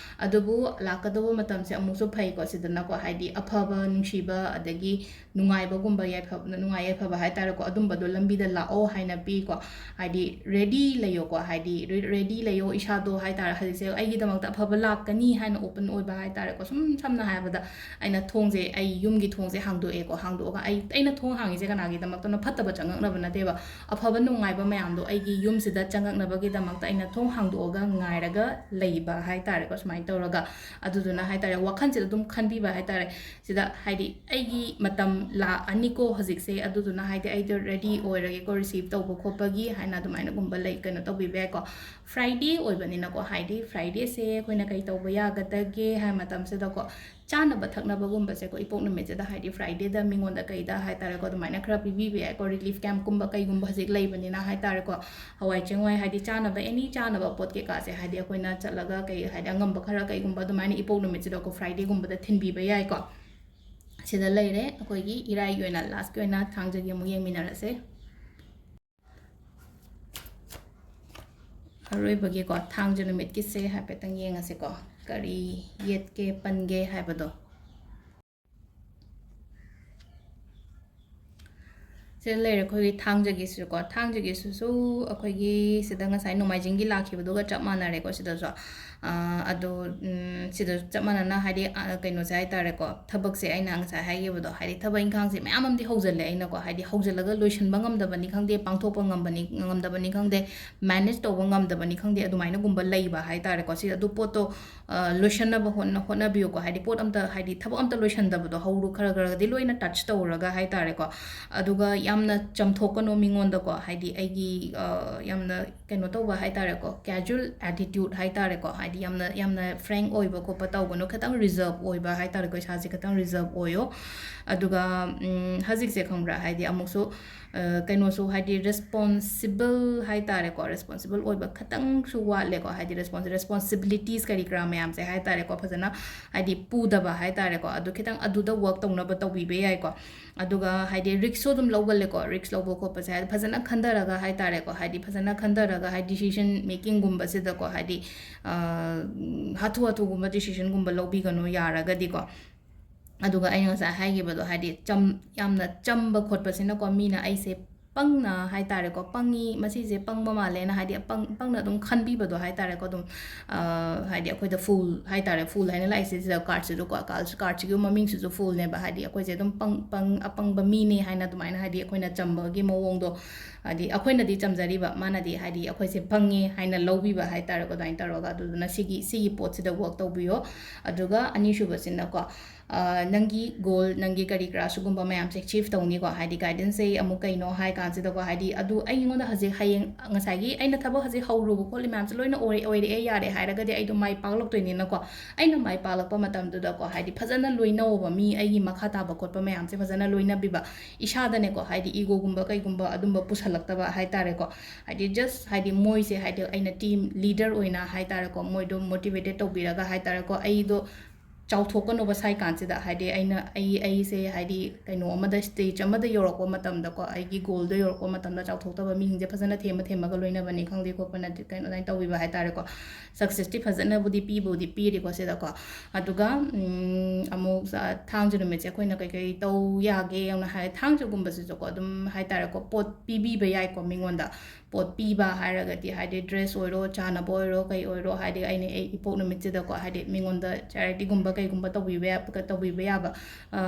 ꯑꯗꯨꯕꯨ ꯂꯥꯛꯀꯗꯧꯕ ꯃꯇꯝꯁꯦ ꯑꯃꯨꯛꯁꯨ ꯐꯩꯀꯣ, ꯁꯤꯗꯅꯀꯣ, ꯍꯥꯏꯗꯤ ꯑꯐꯕ, ꯅꯨꯡꯁꯤꯕ, ꯑꯗꯒꯤ ꯅꯨꯡꯉꯥꯏꯕꯒꯨꯝꯕ, ꯌꯥꯏꯐ-, ꯅꯨꯡꯉꯥꯏ ꯌꯥꯏꯐꯕ ꯍꯥꯏꯇꯥꯔꯦꯀꯣ, ꯑꯗꯨꯝꯕꯗꯣ ꯂꯝꯕꯤꯗ ꯂꯥꯛꯑꯣ ꯍꯥꯏꯅ ꯄꯤꯀꯣ꯫ ꯍꯥꯏꯗꯤ ready ꯂꯩꯌꯣꯀꯣ, ꯍꯥꯏꯗꯤ re-, ready ꯂꯩꯌꯣ, ꯏꯁꯥꯗꯣ ꯍꯥꯏꯇꯥꯔꯦ꯫ ꯍꯧꯖꯤꯛꯁꯦ ꯑꯩꯒꯤꯗꯃꯛꯇ ꯑꯐꯕ ꯂꯥꯛꯀꯅꯤ ꯍꯥꯏꯅ open ꯑꯣꯏꯕ ꯍꯥꯏꯇꯥꯔꯦꯀꯣ꯫ ꯁꯨꯝ ꯁꯝꯅ ꯍꯥꯏꯔꯕꯗ, ꯑꯩꯅ ꯊꯣꯡꯁꯦ, ꯑꯩ ꯌꯨꯝꯒꯤ ꯊꯣꯡꯁꯦ ꯍꯥꯡꯗꯣꯛꯑꯦꯀꯣ, ꯍꯥꯡꯗꯣꯛꯑꯒ ꯑꯩ, ꯑꯩꯅ ꯊꯣꯡ ꯍꯥꯡꯉꯤꯁꯦ ꯀꯅꯥꯒꯤꯗꯃꯛꯇꯅꯣ? ꯐꯠꯇꯕ ꯆꯪꯉꯛꯅꯕ ꯅꯠꯇꯦꯕ꯫ ꯑꯐꯕ ꯅꯨꯡꯉꯥꯏꯕ ꯃꯌꯥꯝꯗꯣ ꯑꯩꯒꯤ ꯌꯨꯝꯁꯤꯗ ꯆꯪꯉꯛꯅꯕꯒꯤꯗꯃꯛꯇ ꯑꯩꯅ ꯊꯣꯡ ꯍꯥꯡꯗꯣꯛꯑꯒ ꯉꯥꯏꯔꯒ ꯂꯩꯕ ꯍꯥꯏꯇꯥꯔꯦꯀꯣ, ꯁꯨꯃꯥꯏꯅ ꯇꯧꯔꯒ꯫ ꯑꯗꯨꯗꯨꯅ ꯍꯥꯏꯇꯥꯔꯦ, ꯋꯥꯈꯜꯁꯤꯗ ꯑꯗꯨꯝ ꯈꯟꯕꯤꯕ ꯍꯥꯏꯇꯥꯔꯦ꯫ ꯁꯤꯗ ꯍꯥꯏꯗꯤ ꯑꯩꯒꯤ ꯃꯇꯝ ꯂꯥꯛꯑꯅꯤꯀꯣ ꯍꯧꯖꯤꯛꯁꯦ, ꯑꯗꯨꯗꯨꯅ ꯍꯥꯏꯗꯤ ꯑꯩꯗꯣ ready ꯑꯣꯏꯔꯒꯦꯀꯣ receive ꯇꯧꯕ ꯈꯣꯠꯄꯒꯤ ꯍꯥꯏꯅ ꯑꯗꯨꯃꯥꯏꯅꯒꯨꯝꯕ ꯂꯩ, ꯀꯩꯅꯣ ꯇꯧꯕꯤꯕ ꯌꯥꯏꯀꯣ꯫ Friday ꯑꯣꯏꯕꯅꯤꯅꯀꯣ, ꯍꯥꯏꯗꯤ Fridayꯁꯦ ꯑꯩꯈꯣꯏꯅ ꯀꯩ ꯇꯧꯕ ꯌꯥꯒꯗꯒꯦ ꯍꯥꯏ ꯃꯇꯝꯁꯤꯗꯀꯣ, ꯆꯥꯅꯕ ꯊꯛꯅꯕꯒꯨꯝꯕꯁꯦꯀꯣ, ꯏꯄꯣꯛ ꯅꯨꯃꯤꯠꯁꯤꯗ ꯍꯥꯏꯗꯤ Fridayꯗ ꯃꯤꯉꯣꯟꯗ ꯀꯩꯗ ꯍꯥꯏꯇꯥꯔꯦꯀꯣ, ꯑꯗꯨꯃꯥꯏꯅ ꯈꯔ ꯄꯤꯕꯤꯕ ꯌꯥꯏꯀꯣ꯫ Relief campꯀꯨꯝꯕ ꯀꯩꯒꯨꯝꯕ ꯍꯧꯖꯤꯛ ꯂꯩꯕꯅꯤꯅ ꯍꯥꯏꯇꯥꯔꯦꯀꯣ, ꯍꯋꯥꯏ ꯆꯦꯡꯋꯥꯏ ꯍꯥꯏꯗꯤ ꯆꯥꯅꯕ, any ꯆꯥꯅꯕ ꯄꯣꯠ ꯀꯩꯀꯥꯁꯦ ꯍꯥꯏꯗꯤ ꯑꯩꯈꯣꯏꯅ ꯆꯠꯂꯒ ꯀꯩ ꯍꯥꯏꯗꯤ ꯑꯉꯝꯕ ꯈꯔ ꯀꯩꯒꯨꯝꯕ ꯑꯗꯨꯃꯥꯏꯅ ꯏꯄꯣꯛ ꯅꯨꯃꯤꯠꯁꯤꯗꯀꯣ, Fridayꯒꯨꯝꯕꯗ ꯊꯤꯟꯕꯤꯕ ꯌꯥꯏꯀꯣ꯫ ꯁꯤꯗ ꯂꯩꯔꯦ ꯑꯩꯈꯣꯏꯒꯤ ꯏꯔꯥꯏꯒꯤ ꯑꯣꯏꯅ, lastꯀꯤ ꯑꯣꯏꯅ ꯊꯥꯡꯖꯒꯤ ꯑꯃꯨꯛ ꯌꯦꯡꯃꯤꯟꯅꯔꯁꯦ꯫ ꯑꯔꯣꯏꯕꯒꯤꯀꯣ, ꯊꯥꯡꯖ ꯅꯨꯃꯤꯠꯀꯤꯁꯦ ꯍꯥꯏꯐꯦꯠꯇꯪ ꯌꯦꯡꯉꯁꯤꯀꯣ, ꯀꯔꯤ ꯌꯦꯠꯀꯦ ꯄꯟꯒꯦ ꯍꯥꯏꯕꯗꯣ꯫ ꯁꯤꯗ ꯂꯩꯔꯦ ꯑꯩꯈꯣꯏꯒꯤ ꯊꯥꯡꯖꯒꯤꯁꯨꯀꯣ꯫ ꯊꯥꯡꯖꯒꯤꯁꯤꯁꯨ ꯑꯩꯈꯣꯏꯒꯤ ꯁꯤꯗ ꯉꯁꯥꯏ ꯅꯣꯡꯃꯥꯏꯖꯤꯡꯒꯤ ꯂꯥꯛꯈꯤꯕꯗꯨꯒ ꯆꯞ ꯃꯥꯟꯅꯔꯦꯀꯣ ꯁꯤꯗꯁꯨ꯫ ꯑꯥ, ꯑꯗꯣ, ꯎꯝ, ꯁꯤꯗ ꯆꯞ ꯃꯥꯟꯅꯅ ꯍꯥꯏꯗꯤ, ꯑꯥ, ꯀꯩꯅꯣꯁꯦ ꯍꯥꯏꯇꯥꯔꯦꯀꯣ, ꯊꯕꯛꯁꯦ ꯑꯩꯅ ꯉꯁꯥꯏ ꯍꯥꯏꯈꯤꯕꯗꯣ, ꯍꯥꯏꯗꯤ ꯊꯕꯛ ꯏꯪꯈꯥꯡꯁꯦ ꯃꯌꯥꯝ ꯑꯃꯗꯤ ꯍꯧꯖꯤꯜꯂꯦ ꯑꯩꯅꯀꯣ, ꯍꯥꯏꯗꯤ ꯍꯧꯖꯤꯜꯂꯒ ꯂꯣꯏꯁꯤꯟꯕ ꯉꯝꯗꯕꯅꯤ ꯈꯪꯗꯦ, ꯄꯥꯡꯊꯣꯛꯄ ꯉꯝꯕꯅꯤ, ꯉꯝꯗꯕꯅꯤ ꯈꯪꯗꯦ, manage ꯇꯧꯕ ꯉꯝꯗꯕꯅꯤ ꯈꯪꯗꯦ, ꯑꯗꯨꯃꯥꯏꯅꯒꯨꯝꯕ ꯂꯩꯕ ꯍꯥꯏꯇꯥꯔꯦꯀꯣ꯫ ꯁꯤ ꯑꯗꯨ ꯄꯣꯠꯇꯣ ꯑ, ꯂꯣꯏꯁꯟꯅꯕ ꯍꯣꯠꯅ-, ꯍꯣꯠꯅꯕꯤꯌꯨꯀꯣ꯫ ꯍꯥꯏꯗꯤ ꯄꯣꯠ ꯑꯝꯇ, ꯍꯥꯏꯗꯤ ꯊꯕꯛ ꯑꯝꯇ ꯂꯣꯏꯁꯟꯗꯕꯗꯣ, ꯍꯧꯔꯨ-, ꯈꯔ ꯈꯔꯒꯗꯤ ꯂꯣꯏꯅ touch ꯇꯧꯔꯒ ꯍꯥꯏꯇꯥꯔꯦꯀꯣ꯫ ꯑꯗꯨꯒ ꯌꯥꯝꯅ ꯆꯝꯊꯣꯛꯀꯅꯣ ꯃꯤꯉꯣꯟꯗꯀꯣ, ꯍꯥꯏꯗꯤ ꯑꯩꯒꯤ, ꯑ, ꯌꯥꯝꯅ ꯀꯩꯅꯣ ꯇꯧꯕ ꯍꯥꯏꯇꯥꯔꯦꯀꯣ, casual attitude ꯍꯥꯏꯇꯥꯔꯦꯀꯣ, ꯍꯥꯏꯗꯤ ꯌꯥꯝꯅ, ꯌꯥꯝꯅ frank ꯑꯣꯏꯕ ꯈꯣꯠꯄ ꯇꯧꯒꯅꯨ, ꯈꯤꯇꯪ reserve ꯑꯣꯏꯕ ꯍꯥꯏꯇꯥꯔꯦꯀꯣ, ꯏꯁꯥꯁꯦ ꯈꯤꯇꯪ reserve ꯑꯣꯏꯌꯣ꯫ ꯑꯗꯨꯒ ꯎꯝ, ꯍꯧꯖꯤꯛꯁꯦ ꯈꯪꯕ꯭ꯔꯥ, ꯍꯥꯏꯗꯤ ꯑꯃꯨꯛꯁꯨ ꯑ, ꯀꯩꯅꯣꯁꯨ ꯍꯥꯏꯗꯤ responsible ꯍꯥꯏꯇꯥꯔꯦꯀꯣ, responsible ꯑꯣꯏꯕ ꯈꯤꯇꯪꯁꯨ ꯋꯥꯠꯂꯦꯀꯣ, ꯍꯥꯏꯗꯤ response responsibilities ꯀꯔꯤ ꯀꯔꯥ ꯃꯌꯥꯝꯁꯦ ꯍꯥꯏꯇꯥꯔꯦꯀꯣ, ꯐꯖꯅ ꯍꯥꯏꯗꯤ ꯄꯨꯗꯕ ꯍꯥꯏꯇꯥꯔꯦꯀꯣ꯫ ꯑꯗꯨ ꯈꯤꯇꯪ ꯑꯗꯨꯗ work ꯇꯧꯅꯕ ꯇꯧꯕꯤꯕ ꯌꯥꯏꯀꯣ꯫ ꯑꯗꯨꯒ ꯍꯥꯏꯗꯤ risk ꯁꯨ ꯑꯗꯨꯝ ꯂꯧꯒꯜꯂꯦꯀꯣ, risk ꯂꯧꯕ ꯈꯣꯠꯄꯁꯦ ꯍꯥꯏꯗꯤ ꯐꯖꯅ ꯈꯟꯊꯔꯒ ꯍꯥꯏꯇꯥꯔꯦꯀꯣ, ꯍꯥꯏꯗꯤ ꯐꯖꯅ ꯈꯟꯊꯔꯒ ꯍꯥꯏꯗꯤ decision making ꯒꯨꯝꯕꯁꯤꯗꯀꯣ, ꯍꯥꯏꯗꯤ ꯑ, ꯍꯥꯊꯨ ꯍꯥꯊꯨꯒꯨꯝꯕ decision ꯒꯨꯝꯕ ꯂꯧꯕꯤꯒꯅꯨ ꯌꯥꯔꯒꯗꯤꯀꯣ꯫ ꯑꯗꯨꯒ ꯑꯩꯅ ꯉꯁꯥꯏ ꯍꯥꯏꯈꯤꯕꯗꯣ, ꯍꯥꯏꯗꯤ ꯆꯝ-, ꯌꯥꯝꯅ ꯆꯝꯕ ꯈꯣꯠꯄꯁꯤꯅꯀꯣ, ꯃꯤꯅ ꯑꯩꯁꯦ ꯄꯪꯅ ꯍꯥꯏꯇꯥꯔꯦꯀꯣ, ꯄꯪꯉꯤ, ꯃꯁꯤꯁꯦ ꯄꯪꯕ ꯃꯥꯜꯂꯦꯅ ꯍꯥꯏꯗꯤ ꯑꯄꯪ-, ꯄꯪꯅ ꯑꯗꯨꯝ ꯈꯟꯕꯤꯕꯗꯣ ꯍꯥꯏꯇꯥꯔꯦꯀꯣ꯫ ꯑꯗꯨꯝ ꯑ, ꯍꯥꯏꯗꯤ ꯑꯩꯈꯣꯏꯗ fool ꯍꯥꯏꯇꯥꯔꯦ, fool ꯍꯥꯏꯅ ꯂꯥꯛꯏꯁꯦ ꯁꯤꯗ card ꯁꯤꯁꯨꯀꯣ, card ꯁꯤꯒꯤ ꯃꯃꯤꯡꯁꯤꯁꯨ fool ꯅꯦꯕ, ꯍꯥꯏꯗꯤ ꯑꯩꯈꯣꯏꯁꯦ ꯑꯗꯨꯝ ꯄꯪ-, ꯄꯪ-, ꯑꯄꯪꯕ ꯃꯤꯅꯦ ꯍꯥꯏꯅ ꯑꯗꯨꯃꯥꯏꯅ ꯍꯥꯏꯗꯤ ꯑꯩꯈꯣꯏꯅ ꯆꯝꯕꯒꯤ ꯃꯑꯣꯡꯗꯣ, ꯍꯥꯏꯗꯤ ꯑꯩꯈꯣꯏꯅꯗꯤ ꯆꯝꯖꯔꯤꯕ, ꯃꯥꯅꯗꯤ ꯍꯥꯏꯗꯤ ꯑꯩꯈꯣꯏꯁꯦ ꯄꯪꯉꯦ ꯍꯥꯏꯅ ꯂꯧꯕꯤꯕ ꯍꯥꯏꯇꯥꯔꯦꯀꯣ꯫ ꯑꯗꯨꯃꯥꯏꯅ ꯇꯧꯔꯒ, ꯑꯗꯨꯗꯨꯅ ꯁꯤꯒꯤ, ꯁꯤꯒꯤ ꯄꯣꯠꯁꯤꯗ work ꯇꯧꯕꯤꯌꯣ꯫ ꯑꯗꯨꯒ ꯑꯅꯤꯁꯨꯕꯁꯤꯅꯀꯣ, ꯑ, ꯅꯪꯒꯤ goal, ꯅꯪꯒꯤ ꯀꯔꯤ ꯀꯔꯥ ꯁꯤꯒꯨꯝꯕ ꯃꯌꯥꯝꯁꯦ achieve ꯇꯧꯅꯤꯀꯣ꯫ ꯍꯥꯏꯗꯤ guidance ꯁꯦ ꯑꯃꯨꯛ ꯀꯩꯅꯣ ꯍꯥꯏ ꯀꯥꯟꯁꯤꯗꯀꯣ, ꯍꯥꯏꯗꯤ ꯑꯗꯨ ꯑꯩꯉꯣꯟꯗ ꯍꯧꯖꯤꯛ ꯍꯌꯦꯡ ꯉꯁꯥꯏꯒꯤ ꯑꯩꯅ ꯊꯕꯛ ꯍꯧꯖꯤꯛ ꯍꯧꯔꯨꯕ ꯈꯣꯠꯂꯤ ꯃꯌꯥꯝꯁꯦ ꯂꯣꯏꯅ ꯑꯣꯏꯔꯦ, ꯑꯣꯏꯔꯛꯑꯦ ꯌꯥꯔꯦ ꯍꯥꯏꯔꯒꯗꯤ ꯑꯩꯗꯣ ꯃꯥꯏ ꯄꯥꯛꯂꯛꯇꯣꯏꯅꯤꯅꯀꯣ꯫ ꯑꯩꯅ ꯃꯥꯏ ꯄꯥꯛꯂꯛꯄ ꯃꯇꯝꯗꯨꯗꯀꯣ, ꯍꯥꯏꯗꯤ ꯐꯖꯅ ꯂꯣꯏꯅꯧꯕ, ꯃꯤ ꯑꯩꯒꯤ ꯃꯈꯥ ꯇꯥꯕ ꯈꯣꯠꯄ ꯃꯌꯥꯝꯁꯦ ꯐꯖꯅ ꯂꯣꯏꯅꯕꯤꯕ, ꯏꯁꯥꯗꯅꯦꯀꯣ, ꯍꯥꯏꯗꯤ ego ꯒꯨꯝꯕ ꯀꯩꯒꯨꯝꯕ ꯑꯗꯨꯝꯕ ꯄꯨꯁꯜꯂꯛꯇꯕ ꯍꯥꯏꯇꯥꯔꯦꯀꯣ꯫ ꯍꯥꯏꯗꯤ just ꯍꯥꯏꯗꯤ ꯃꯣꯏꯁꯦ ꯍꯥꯏꯗꯤ ꯑꯩꯅ team leader ꯑꯣꯏꯅ ꯍꯥꯏꯇꯥꯔꯦꯀꯣ, ꯃꯣꯏꯗꯣ motivated ꯇꯧꯕꯤꯔꯒ ꯍꯥꯏꯇꯥꯔꯦꯀꯣ, ꯑꯩꯗꯣ ꯆꯥꯎꯊꯣꯛꯀꯅꯣꯕ ꯁꯥꯏ ꯀꯥꯟꯁꯤꯗ꯫ ꯍꯥꯏꯗꯤ ꯑꯩꯅ, ꯑꯩ, ꯑꯩꯁꯦ ꯍꯥꯏꯗꯤ ꯀꯩꯅꯣ ꯑꯃꯗ, stage ꯑꯃꯗ ꯌꯧꯔꯛꯄ ꯃꯇꯝꯗꯀꯣ, ꯑꯩꯒꯤ goal ꯗꯣ ꯌꯧꯔꯛꯄ ꯃꯇꯝꯗ ꯆꯥꯎꯊꯣꯛꯇꯕ ꯃꯤꯁꯤꯡꯁꯦ ꯐꯖꯅ ꯊꯦꯝꯃ ꯊꯦꯝꯃꯒ ꯂꯣꯏꯅꯕꯅꯤ ꯈꯪꯗꯦ ꯈꯣꯠꯄꯅ ꯀꯩꯅꯣ ꯑꯗꯨꯃꯥꯏꯅ ꯇꯧꯕꯤꯕ ꯍꯥꯏꯇꯥꯔꯦꯀꯣ꯫ Success ꯇꯤ ꯐꯖꯅꯕꯨꯗꯤ ꯄꯤꯕꯨꯗꯤ ꯄꯤꯔꯤꯀꯣ ꯁꯤꯗꯀꯣ꯫ ꯑꯗꯨꯒ ꯎꯝ, ꯑꯃꯨꯛ ꯁ-, ꯊꯥꯡꯖ ꯅꯨꯃꯤꯠꯁꯦ ꯑꯩꯈꯣꯏꯅ ꯀꯩꯀꯩ ꯇꯧ ꯌꯥꯒꯦꯅ ꯍꯥꯏ, ꯊꯥꯡꯖꯒꯨꯝꯕꯁꯤꯁꯨꯀꯣ ꯑꯗꯨꯝ ꯍꯥꯏꯇꯥꯔꯦꯀꯣ, ꯄꯣꯠ ꯄꯤꯕꯤꯕ ꯌꯥꯏꯀꯣ ꯃꯤꯉꯣꯟꯗ꯫ ꯄꯣꯠ ꯄꯤꯕ ꯍꯥꯏꯔꯒꯗꯤ ꯍꯥꯏꯗꯤ dress ꯑꯣꯏꯔꯣ, ꯆꯥꯅꯕ ꯑꯣꯏꯔꯣ, ꯀꯩ ꯑꯣꯏꯔꯣ, ꯍꯥꯏꯗꯤ ꯑꯩꯅ ꯑꯩ ꯏꯄꯣꯛ ꯅꯨꯃꯤꯠꯁꯤꯗ ꯀꯣ, ꯍꯥꯏꯗꯤ ꯃꯤꯉꯣꯟꯗ charity ꯒꯨꯝꯕ ꯀꯩꯒꯨꯝꯕ ꯇꯧꯕꯤꯕ ꯌꯥ-, ꯇꯧꯕꯤꯕ ꯌꯥꯕ, ꯑ,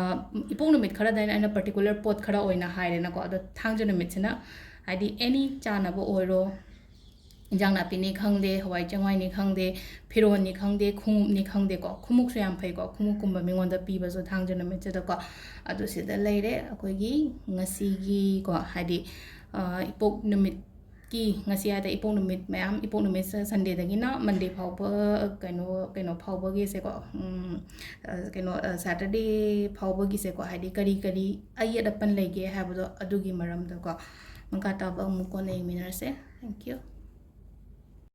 ꯏꯄꯣꯛ ꯅꯨꯃꯤꯠ ꯈꯔꯗ ꯑꯩꯅ, ꯑꯩꯅ particular ꯄꯣꯠ ꯈꯔ ꯑꯣꯏꯅ ꯍꯥꯏꯔꯦꯅꯀꯣ꯫ ꯑꯗꯣ ꯊꯥꯡꯖ ꯅꯨꯃꯤꯠꯁꯤꯅ ꯍꯥꯏꯗꯤ any ꯆꯥꯅꯕ ꯑꯣꯏꯔꯣ, ꯏꯟꯖꯥꯡ ꯅꯥꯄꯤꯅꯤ ꯈꯪꯗꯦ, ꯍꯋꯥꯏ ꯆꯦꯡꯋꯥꯏꯅꯤ ꯈꯪꯗꯦ, ꯐꯤꯔꯣꯜꯅꯤ ꯈꯪꯗꯦ, ꯈꯣꯡꯎꯞꯅꯤ ꯈꯪꯗꯦꯀꯣ, ꯈꯣꯡꯎꯞꯁꯨ ꯌꯥꯝ ꯐꯩꯀꯣ, ꯈꯣꯡꯎꯞꯀꯨꯝꯕ ꯃꯤꯉꯣꯟꯗ ꯄꯤꯕꯁꯨ ꯊꯥꯡꯖ ꯅꯨꯃꯤꯠꯁꯤꯗꯀꯣ꯫ ꯑꯗꯨ ꯁꯤꯗ ꯂꯩꯔꯦ ꯑꯩꯈꯣꯏꯒꯤ ꯉꯁꯤꯒꯤꯀꯣ, ꯍꯥꯏꯗꯤ, ꯑ, ꯏꯄꯣꯛ ꯅꯨꯃꯤꯠ ꯀꯤ ꯉꯁꯤ ꯍꯥꯏꯗꯤ ꯏꯄꯣꯛ ꯅꯨꯃꯤꯠ ꯃꯌꯥꯝ, ꯏꯄꯣꯛ ꯅꯨꯃꯤꯠ ꯁꯟꯗꯦꯗꯒꯤꯅ ꯃꯟꯗꯦ ꯐꯥꯎꯕ, ꯀꯩꯅꯣ ꯀꯩꯅꯣ ꯐꯥꯎꯕꯒꯤꯁꯦꯀꯣ, ꯎꯝ, ꯑ, ꯀꯩꯅꯣ ꯁꯦꯇꯔꯗꯦ ꯐꯥꯎꯕꯒꯤꯁꯦꯀꯣ, ꯍꯥꯏꯗꯤ ꯀꯔꯤ ꯀꯔꯤ ꯑꯌꯦꯠ ꯑꯄꯟ ꯂꯩꯒꯦ ꯍꯥꯏꯕꯗꯣ, ꯑꯗꯨꯒꯤ ꯃꯔꯝꯗꯀꯣ ꯃꯈꯥ ꯇꯥꯕ ꯑꯃꯨꯛ ꯀꯣꯟꯅ ꯌꯦꯡꯃꯤꯟꯅꯔꯁꯦ꯫ Thank you.